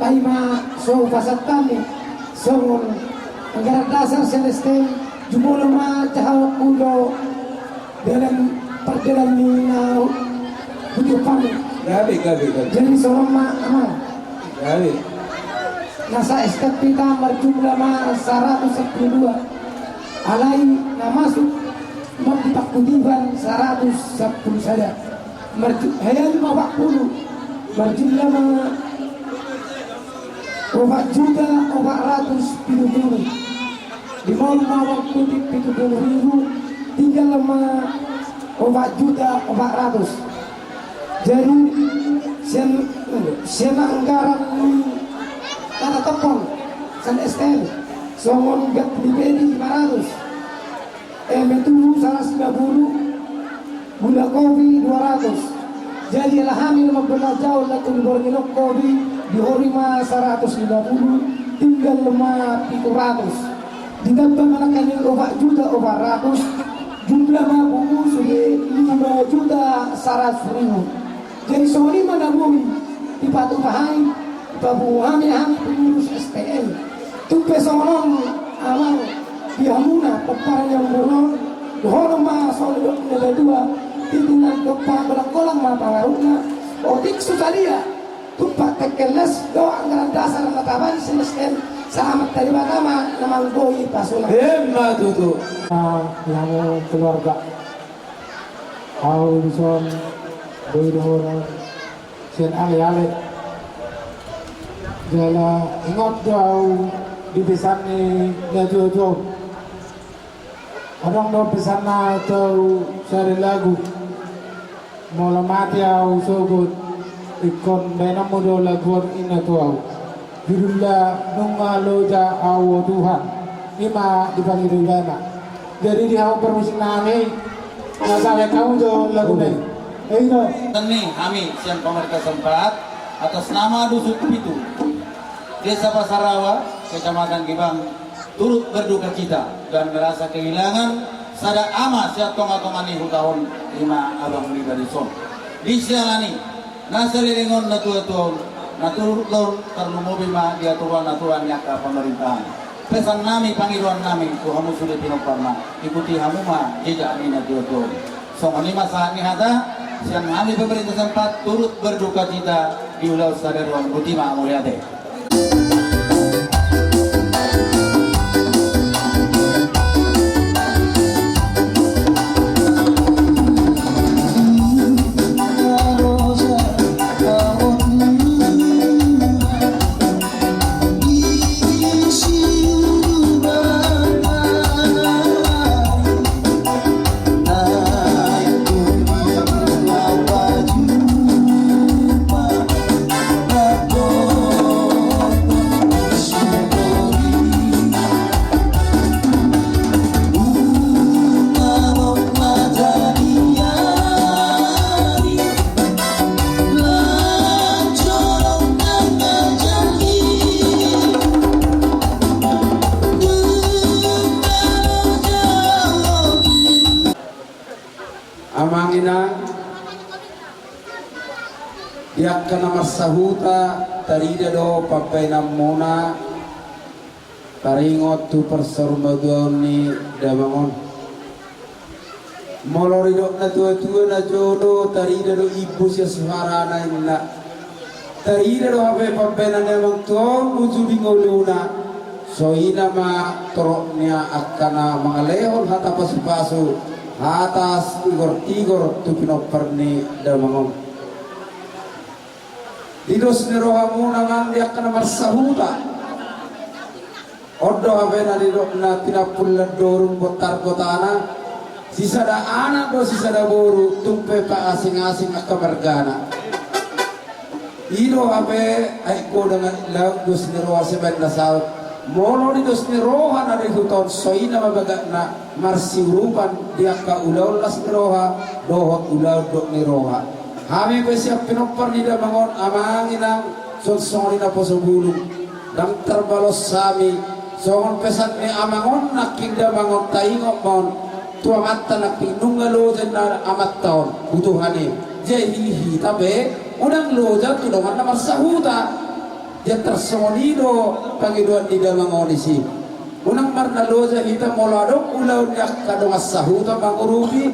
Paima so pasahat hami songon anggaran dasar sian S T M, jumolo ma jahaon ulo dalam pardalan ni na butuh kami. Gabe, gabe, gabe. Jadi songon ma amang. Gabe. Nasa S T P ta marjumlah ma saratus sampulu dua. Alai na masuk mambutang kutiban saratus sampulu sada. Marju-, hea lima opat pulu. Marjumlah ma opat juta opat ratus pitu pulu. Dimaol ma uang putih pitu pulu ribu, tinggal ma opat juta opat ratus. Jadi sian, sian anggaran ni tata topong, sian S T N, songon gat di bedi lima ratus, eme tubu saratus lima pulu, gula kopi dua ratus. Jadi ala hami na mamboan jauh laku di borngin on kopi, dihori ma saratus lima pulu, tinggal ma pitu ratus. Ditamba ma nangkin opat juta opat ratus, jumlah ma pungu sude lima juta saratus ribu. Jadi songon i ma na boi dipatupa hami, dipapungu hami, hami pengurus S T N. Tung pe songon on amang, di hamuna pomparan ni ombur on, dohonon ma songon didok ni na dua, tintin nang dompak, golang-golang ma pangarahutna. Otik so sadia tumpak tengkel les dohot anggaran dasar na tabaen sian S T N. Selamat, taida Debata ma na manggohi pasu-pasu. Emma tutu. Ah, yang keluarga. Ahu dison boi dohonon sian ale-ale. Jala ingot do ahu di pesan ni natua-tua. Adong do pesanna tu ahu sada lagu. Molo mate ahu sogot, ingkon baenonmu do lagu on, ninna tu ahu. Judulna Nunga Loja Ahu, o Tuhan. I ma dipangido ibana. Jadi di hamu parmusik nami, na sahat hamu do laguna i. Oi do. Seni hami sian Pemerintah Setempat, atas nama Dusun Pitu, Desa Pasarawa, Kecamatan Gebang, turut berduka cita dan merasa kehilangan sada ama sian tonga-tonga ni huta on, i ma abang niba dison. Di siala ni i, na saleleng on natua-tua on, na turut do on tarlumobi ma di aturan-aturan ni angka pemerintahan. Pesan nami, pangidoan nami tu hamu sude pinomparna, ikuti hamu ma jejak ni natua-tua on. Songon i ma sahat ni hata sian hami Pemerintah Setempat, turut berduka cita di ulaon sadari on. Botima, mauliate. Amang inang, di angka na marsahuta, tarida do pambaenanmuna, taringot tu parsaurmatuaon ni damang on. Molo didok natua-tua, na jolo tarida do imbu sian suarana, ninna. Tarida do hape pambaenan ni amang tuaon uju di ngoluna. Songon i ma torop ni angka na mangalehon hata pasu-pasu, hata tigor-tigor tu pinompar ni damang on. Di dos ni rohamuna ma di angka na marsahuta. On do hape na didok na tinampul landorung bontar gotana, sisada anak do sisada boru, tung pe paasing-asing angka margana. I do hape, ai godang laut dos ni roha sibaen na saut. Molo di dos ni roha na di huta on, songon i ma bagakna, marsiurupan di angka ulaon las ni roha dohot ulaon dok ni roha. Hami pe sian pinompar ni damang on, amang inang, songon i naposo bulung. Ndang tarbalos hami, songon pesan ni amang on nangkin damang on, taingot ma on tu amanta nangkin, nunga loja ninna amanta on, butuhana i. Jadi hita pe unang loja tu dongan na marsahuta. Jadi tarsongon i do pangidoan ni damang on disi. Unang marnaloja hita molo adong ulaon ni angka dongan sahuta mangurupi,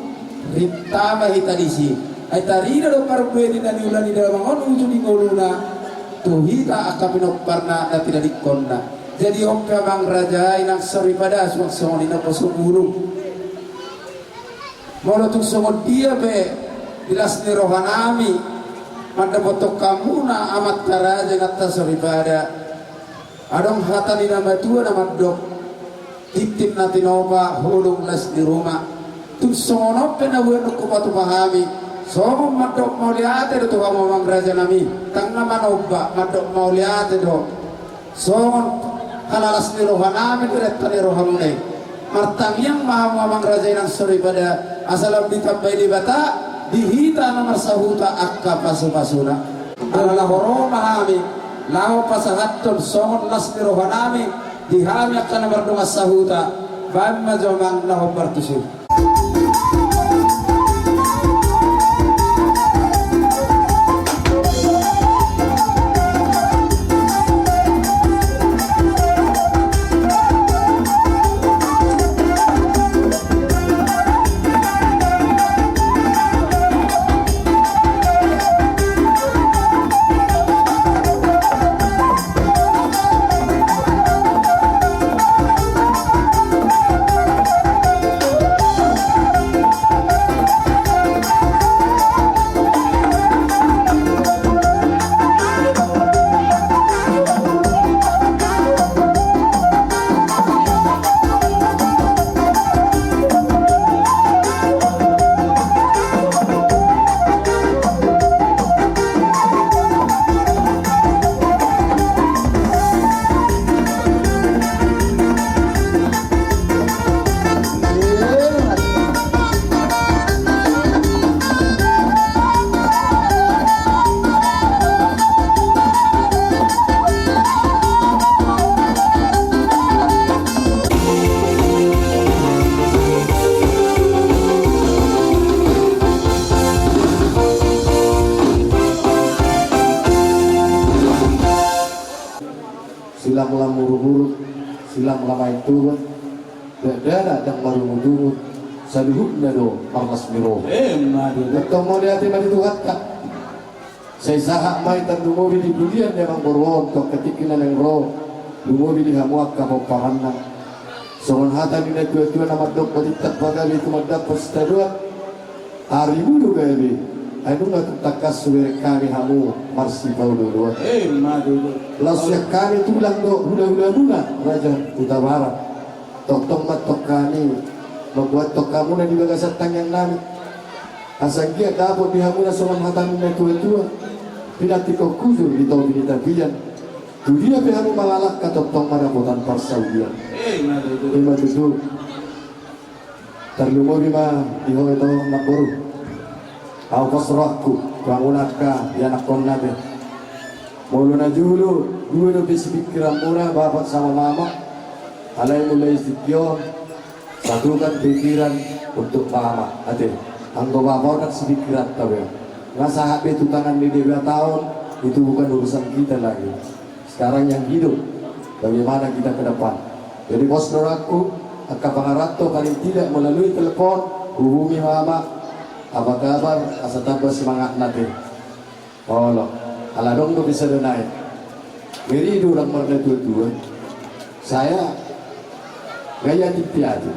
ripta ma hita disi. Ai tarida do parbue ni na niula ni damang on uju di ngoluna tu hita angka pinomparna na pinadikkonna. Jadi on pe amang raja, inang soripada, suang songon i naposo bulung. Molo tung songon dia pe di las ni rohanami, Mandapothon hamuna amanta raja, inanta soripada. Adong hata ni na matua na mandok: Tintin na tinopa, holong las ni ruma. Tung songon on pe na boi nunga hupatupa hami, songon mandok mauliate do tu hamu amang raja nami, ndang na manomba, mandok mauliate do. Songon halalas ni roha nami, diretta ni rohamuna i. Martangiang ma hamu amang raja inang soripada, asa lam ditambai Debata di hita na marsahuta angka pasupasuna. Ala laho ro ma hami, laho pasahathon songon las ni roha nami di hami angka na mardongan sahuta, baen ma jo amang na hombar tusi. Silang lam uruk-uruk, silang lam aek Tuban, dakdanak ndang marungut-ungut, saluhutna do marlas ni roha. Emma tutu. Antong mauliate ma di Tuhanta. Sai sahat ma i tarlumobi di pudian ni amangboru on tu angka tingki na naeng ro, lumobi di hamu angka pomparanna. Songon hata ni na tua-tua na mandok: Patintak pagabe tumandangkon sitadoan. Arimu do gabe, ai nunga tung tangkas hubereng hami hamu marsipaolo-oloan. Emma tutu. Laos sian hami tulang dohot hula-hulamuna Raja Hutabarat. Tongtong ma antong hami mamboathon hamuna di bagasan tangiang nami, asa anggiat dapot di hamuna songon hata ni na tua-tua: Pinantikhon hujur di topi ni tapian, tu dia pe hamu mangalangka tongtong ma dapotan parsaulian. Emma tutu. Emma tutu. Tarlumobi ma di ho ito, namboru. Ahu pos rohangku tu hamuna angka ianakhonna pe. Molo na jolo, dua dope sipingkiranmuna, bapak sama mama. Alai mulai sitingki on, satukan pikiran untuk mama, ate. Anggo bapak on ndang sipingkiranta be. Nga sahat be tu tangan ni Debata on, itu bukan urusan kita lagi. Sekarang yang hidup, bagaimana kita ke depan. Jadi pos do rohangku, angka pangaranto paling tidak melalui telepon, hubungi mama, apa kabar, asa tamba semangatna, ate. Olo, ala adong dope sada nai. Ngeri do orang marnatua-tua. Saya gaya tipi aja.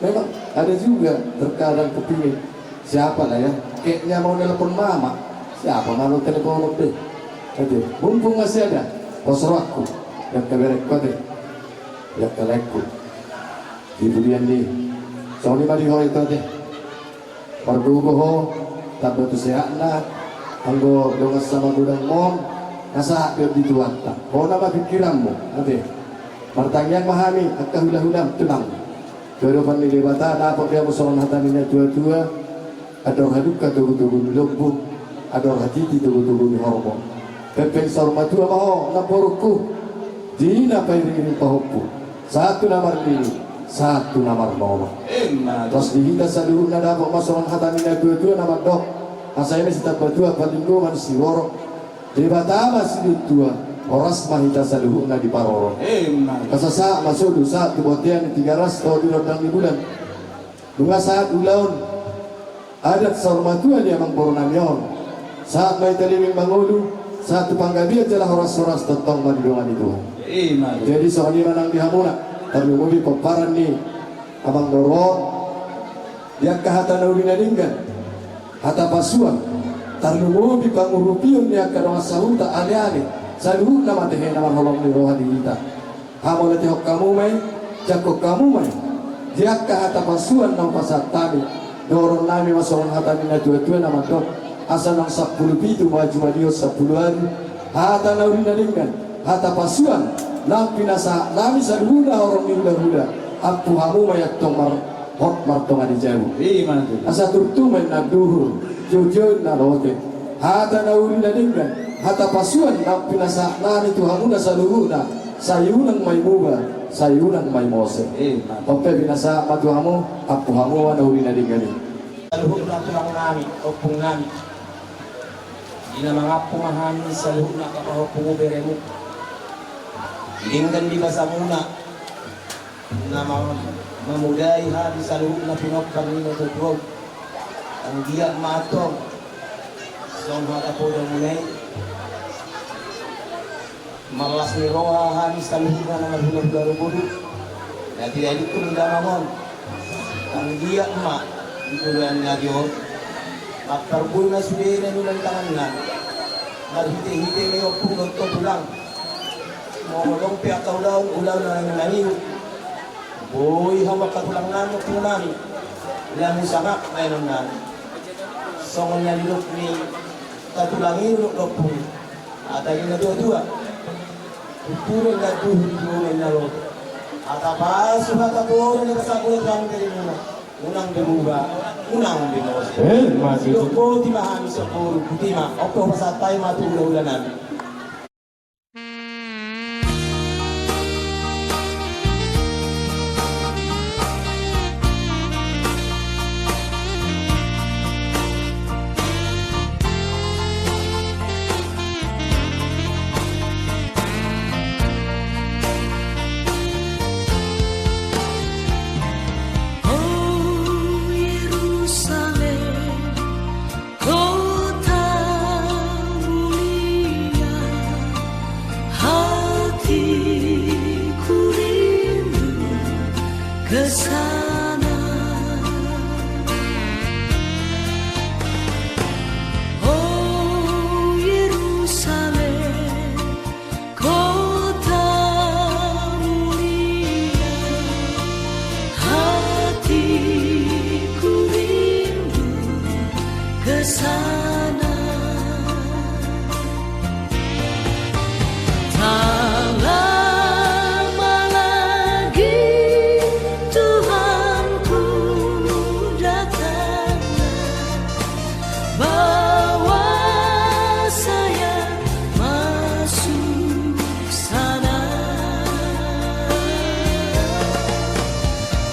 Memang ada juga terkadang kepingin, siapa lah ya, kayaknya mau nelpon mama, siapa mau telepon be. Ate, mumpung masih ada, pos rohangku, ndang hubereng ho, ate, ndang hulaengku. Di pudian ni, songon i ma di ho ito, ate. Margogo ho, tamba tu sehatna, anggo dongan sama godangmon, nga sahat be di Tuhanta. Bona ma pingkiranmu, ate. Martangiang ma hami angka hula-hulam, tulang. Tu adopan ni Debata, dapot be hamu songon hata ni na tua-tua: Andor halumpang togu-togu ni lombu, andor hatiti togu-togu ni horbo. Pempeng saur matua ma ho, namborungku. Jinina pairing-iring pahompu, sahat tu na marnini, sahat tu na marnono. Emma tutu. Tos di hita saluhutna dapot ma songon hata ni na tua-tua na mandok: Asa eme sitamba tua, palinggoman siborok. Debata ma sidung tua, horas ma hita saluhutna diparorot. Emma tutu. Asa sahat ma solu, sahat tu bontean ni Tigaras, dohot di rondang ni bulan. Nunga sahat ulaon adat saur matua ni amangboru nami on, sahat ma hita leleng mangolu, sahat tu panggabean jala horas-horas tongtong ma di dongan ni Tuhan. Emma tutu. Jadi songon i ma nang di hamuna, tarlumobi pomparan ni amangboru on, di angka hata na uli na denggan, hata pasuan, Tarlumobi pangurupion ni angka dongan sahuta, aleale, saluhutna ma tehena marholong ni roha di hita. Hamauliatehon hamu ma i, jangkon hamu ma i. Di angka hata pasuan naung pasahat hami, dohononnami ma songon hata ni natuatua na mandok: Asa naung sampulu pitu maju ma di on sampulu ari. Hata na uli na denggan, hata pasuan naung pinasahatnami saluhutna horong ni hulahula. Ampu hamu ma i antong mar-, hot martonga di jabu. Ima tutu. Asa turtu ma inna duhur, joujou inna lote. Hata na uli na denggan, hata pasuan naung pinasahatnami tu hamuna saluhutna, sai unang ma i muba, sai unang ma i mose. Ima tutu. On pe pinasahat ma tu hamu, ampu hamu ma na uli na denggan i. Saluhutna tulangnami, ompungnami. Di na mangampu ma hami saluhutna angka pahompu, beremu. Denggan di basamuna na ma-, mamodai hami saluhutna pinompar ni natuatua on. Anggiat ma antong songon hata podamuna i. Marlas ni roha hami saluhutna na marhulahula ro boru, na tinadingkon damang on. Anggiat ma di joloan ni ari on, marparbue ma sude na niula ni tanganna. Marhitehite ma i ompung dohot tulang. Molo adong pe angka ulaon, ulaon na naeng mangihu, boi hamu angka tulangnami, ompungnami, lam husangap baenonnami. Songon na nidok ni angka tulang i dohot ompung i. Hata ni natuatua: Turtu ma inna duhur, joujou ma inna lote. Hata pasu, hata boru na pasahat Tuhan tu hamuna, unang be muba, unang be mose. Eh, mati. Sidok boti ma hami, sidok boru, boti ma. On pe hupasahat hami ma tu hulahulanami. O Yerusalem, kota mulia, hatiku rindu ke sana. O Yerusalem, kota mulia, hatiku rindu ke sana. Tak lama lagi Tuhanku datang. Bawa saya masuk sana.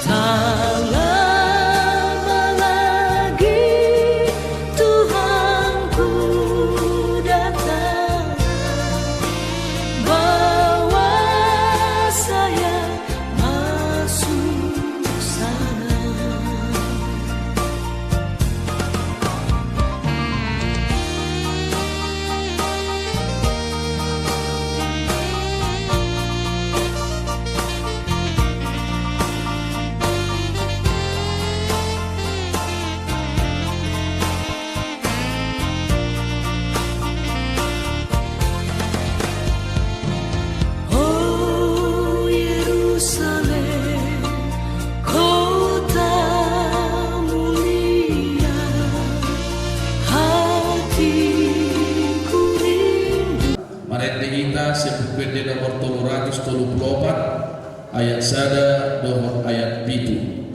Tak lama lagi Tuhanku datang. Bawa saya masuk sana. O Yerusalem, kota mulia, hatiku rindu. Marende hita sian Buku Ende nomor tolu ratus tolu pulu opat, ayat sada dohot ayat pitu.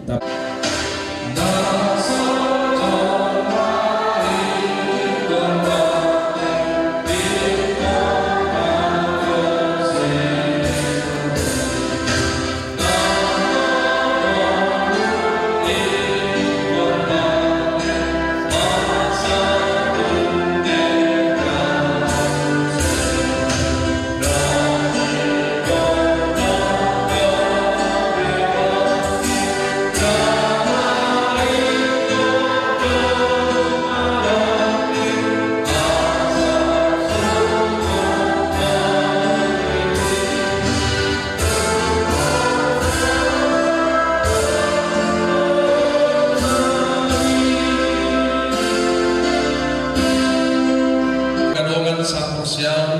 Saporseaon,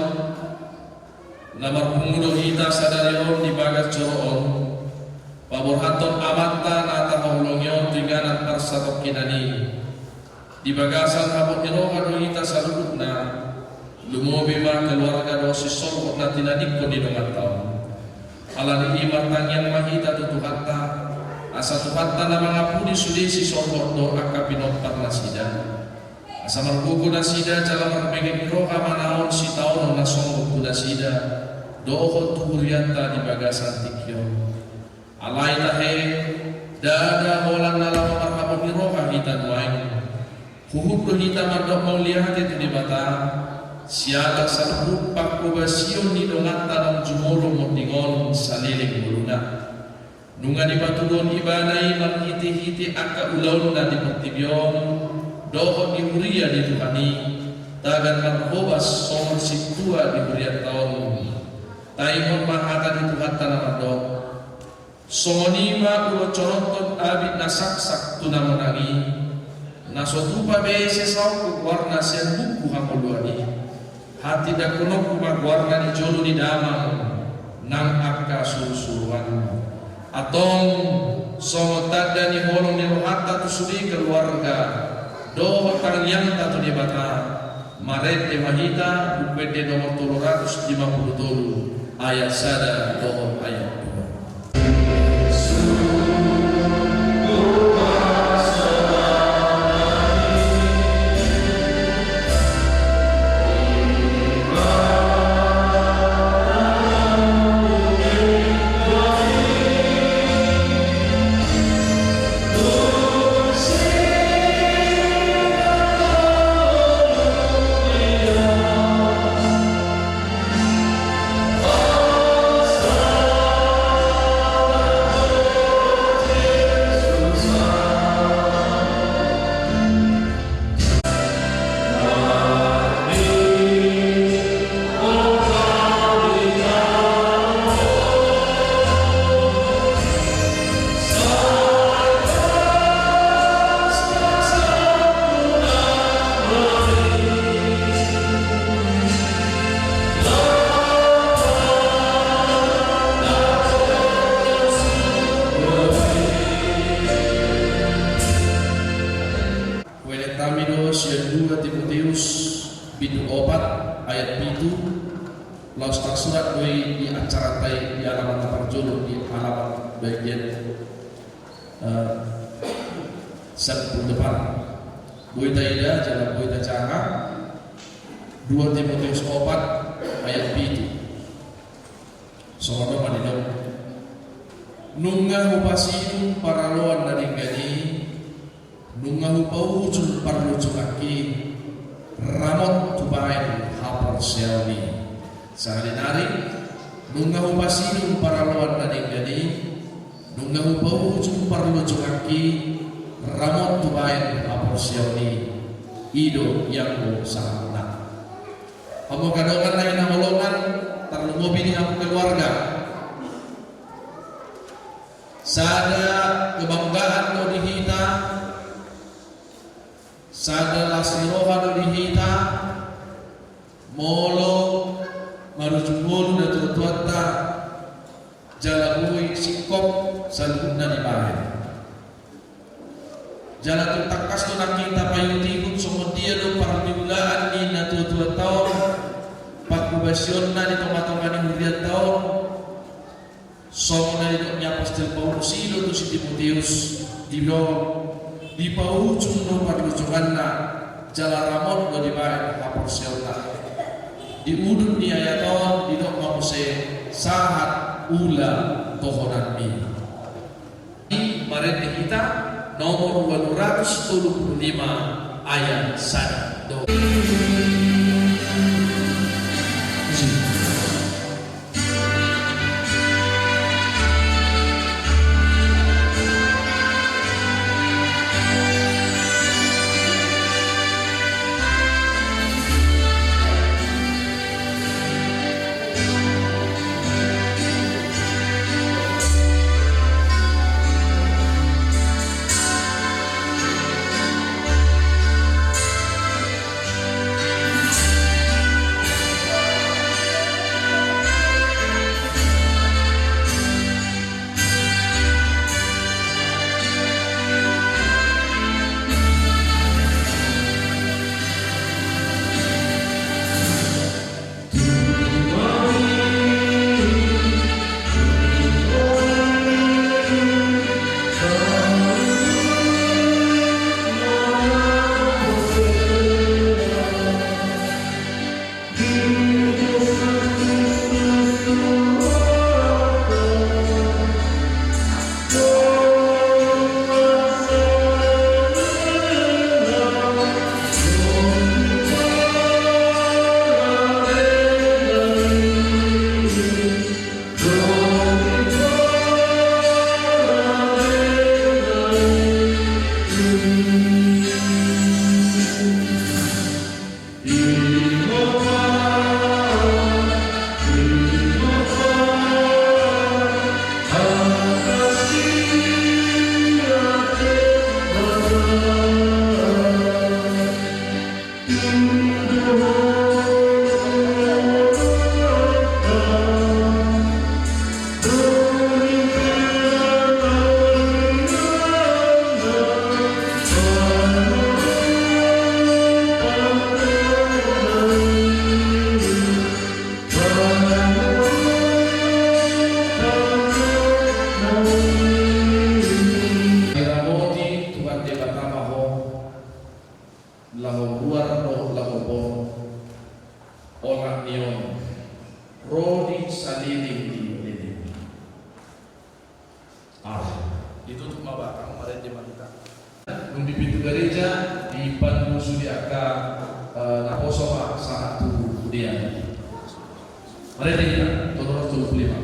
na marpungu do hita sadari on di bagas joro on, paborhathon Amanta na tahaholongi on tu inganan parsatongkinan i. Di bagasan habot ni roha do hita saluhutna, lumobi ma keluarga dohot sisolhot na tinadingkon ni donganta on. Alani i martangiang ma hita tu Tuhanta, asa Tuhanta na mangapuli sude sisolhot dohot angka pinompar nasida. Asa margogo nasida jala marbege ni roha manaon sitaonon na songgop tu nasida dohot tu hurianta di bagasan tingki on. Alai tahe, ndada holan na laho marhabot ni roha hita nuaeng. Huhut do hita mandok mauliate tu Debata, siala saluhut panghobasion ni donganta naung jumolo monding on saleleng ngoluna. Nunga dipatuduhon Ibana i marhitehite angka ulaonna di portibi on dohot di huria ni Tuhan i, tagan marhobas songon sintua di hurianta on. Taingot ma hata ni Tuhanta na mandok: Songon i ma huloshononhon abit na saksak tu na monang i, na so tupa be sisaonku goarna sian buku hangoluan i. Hatindangkononku ma goarna di jolo ni damang nang angka surusuruan. Antong, songon tanda ni holong ni rohanta tu sude keluarga dohot tangiangta tu Debata, marende ma hita, Buku Ende nomor tolu ratus lima puluh tolu, ayat sada dohot ayat dua. Huelek hami do sian dua Timoteus bindu opat ayat pitu, laos tarsurat do i di acaranta i di alaman na parjolo, di alaman bagian, eh, sampulu depan. Boi taida jala boi tajaha, dua Timoteus opat ayat pitu. Songon on ma didok: Nunga hupasidung paraloan na denggan i, nunga hupaujung parlojunganki, ramot hubaen haporseaon i. Sahali nari: Nunga hupasidung paraloan na denggan i, nunga hupaujung parlojunganki, ramot hubaen haporseaon i. I do ianggo sahatna. Hamu angka dongan na hinaholongan, tarlumobi di hamu keluarga. Sada kebanggaan do di hita, sada las ni roha do di hita, molo marujung ngolu natuatuanta, jala boi singkop saluhutna dibaen. Jala tung tangkas do nangkin tapaihutihut songon dia do parniulaan ni natuatuanta on, panghobasionna di tongatonga ni hurianta on. Songon na nidok ni apostel Paulus i do tu si Timoteus, didok: Dipaujung do parlojunganna, jala ramot do dibaen haporseaonna. Di udut ni ayat on didok ma muse sahat ula tohonanmi. I marende hita nomor ualu ratus tolu pulu lima ayat sada do. Diramoti Tuhan Debata ma ho, laho ruar dohot laho boru, olat ni on ro di saleleng ni lelengmi. Amen. Ditutup ma batang, marende ma hita. Dung di pintu gareja, dipandu sude angka, eh, naposo ma sahat tu dia. Marende hita, tolu ratus tolu puluh lima.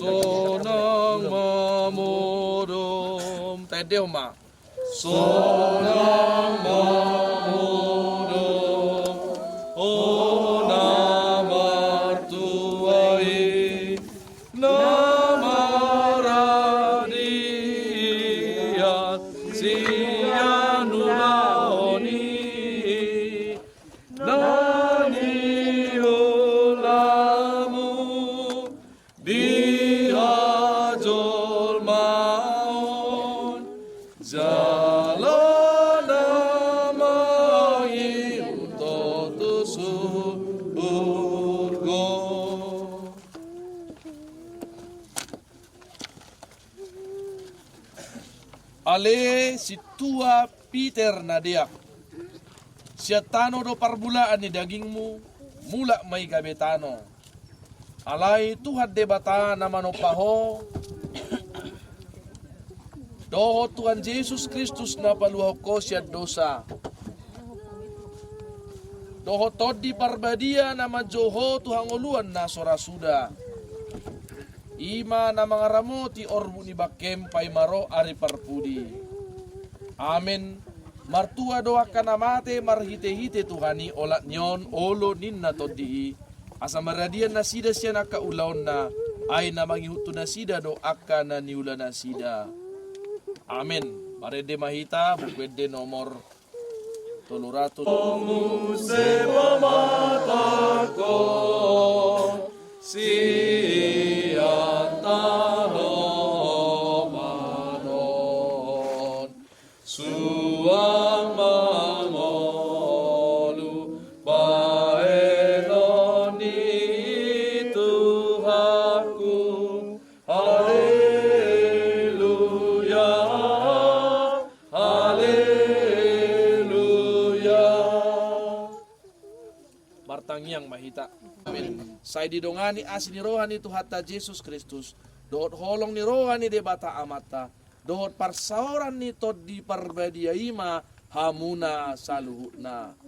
Sonang ma modom. Tende ma. Sonang ma modom, o na martua i, na maradian sian ulaon i, na niulamu di hajolmaon, jala na mangihut ho tu surgo. Ale sintua Piter na deak. Sian tano do parmulaan ni dagingmu, mulak ma i gabe tano. Alai Tuhan Debata na manompa ho, dohot Tuhan Jesus Kristus na paluahon ho sian dosa, dohot Tondi Parbadia na manjou ho tu hangoluan na so ra suda, i ma na mangaramoti orbuk ni bangkem paima ro ari parpudi. Amen. Martua do angka na mate marhitehite Tuhan i, olat ni on olo ninna Tondi i. Asa maradian nasida sian angka ulaonna, ai na mangihut tu nasida do angka na niula nasida. Amen. Marende ma hita, Buku Ende nomor tolu ratus. Muse pamatangko sian tano. Sai didongani asi ni roha ni Tuhanta Jesus Kristus, dohot holong ni roha ni Debata Amanta, dohot parsaoran ni Tondi Parbadia i ma hamuna saluhutna.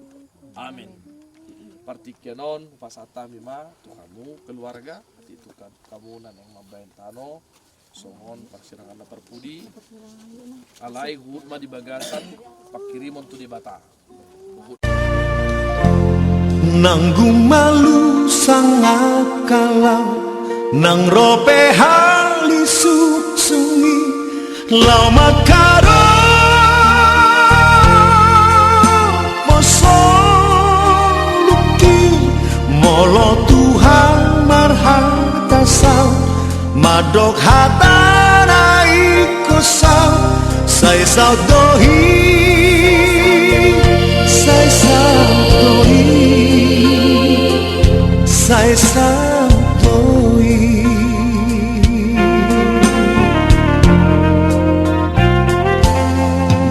Amin. Partingkian on hupasahat hami ma tu hamu keluarga, atik tu hamu na naeng mambahen tano, songon parsirangan na parpudi, alai huhut ma di bagasan panghirimon tu Debata. Nanggo malusang angka laho, nang ro pe hali suksung i, laho mangkaropo soluki, molo Tuhan marhata saut, mandok hatana ingkon saut, sai saut do i, sai saut do i, sai saut do i.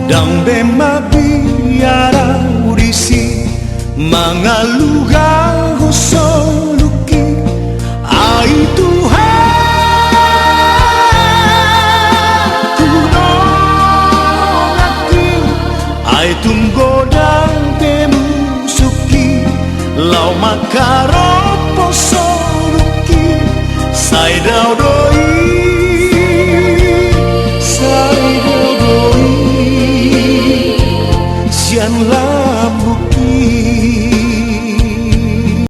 Ndang be mabiar ahu disi, mangalugahon soluki, ai Tuhan hudongani, ai tung godang pe musukki, laho mangkaropo soluki, sai dao do i, sai dao do i, sian laho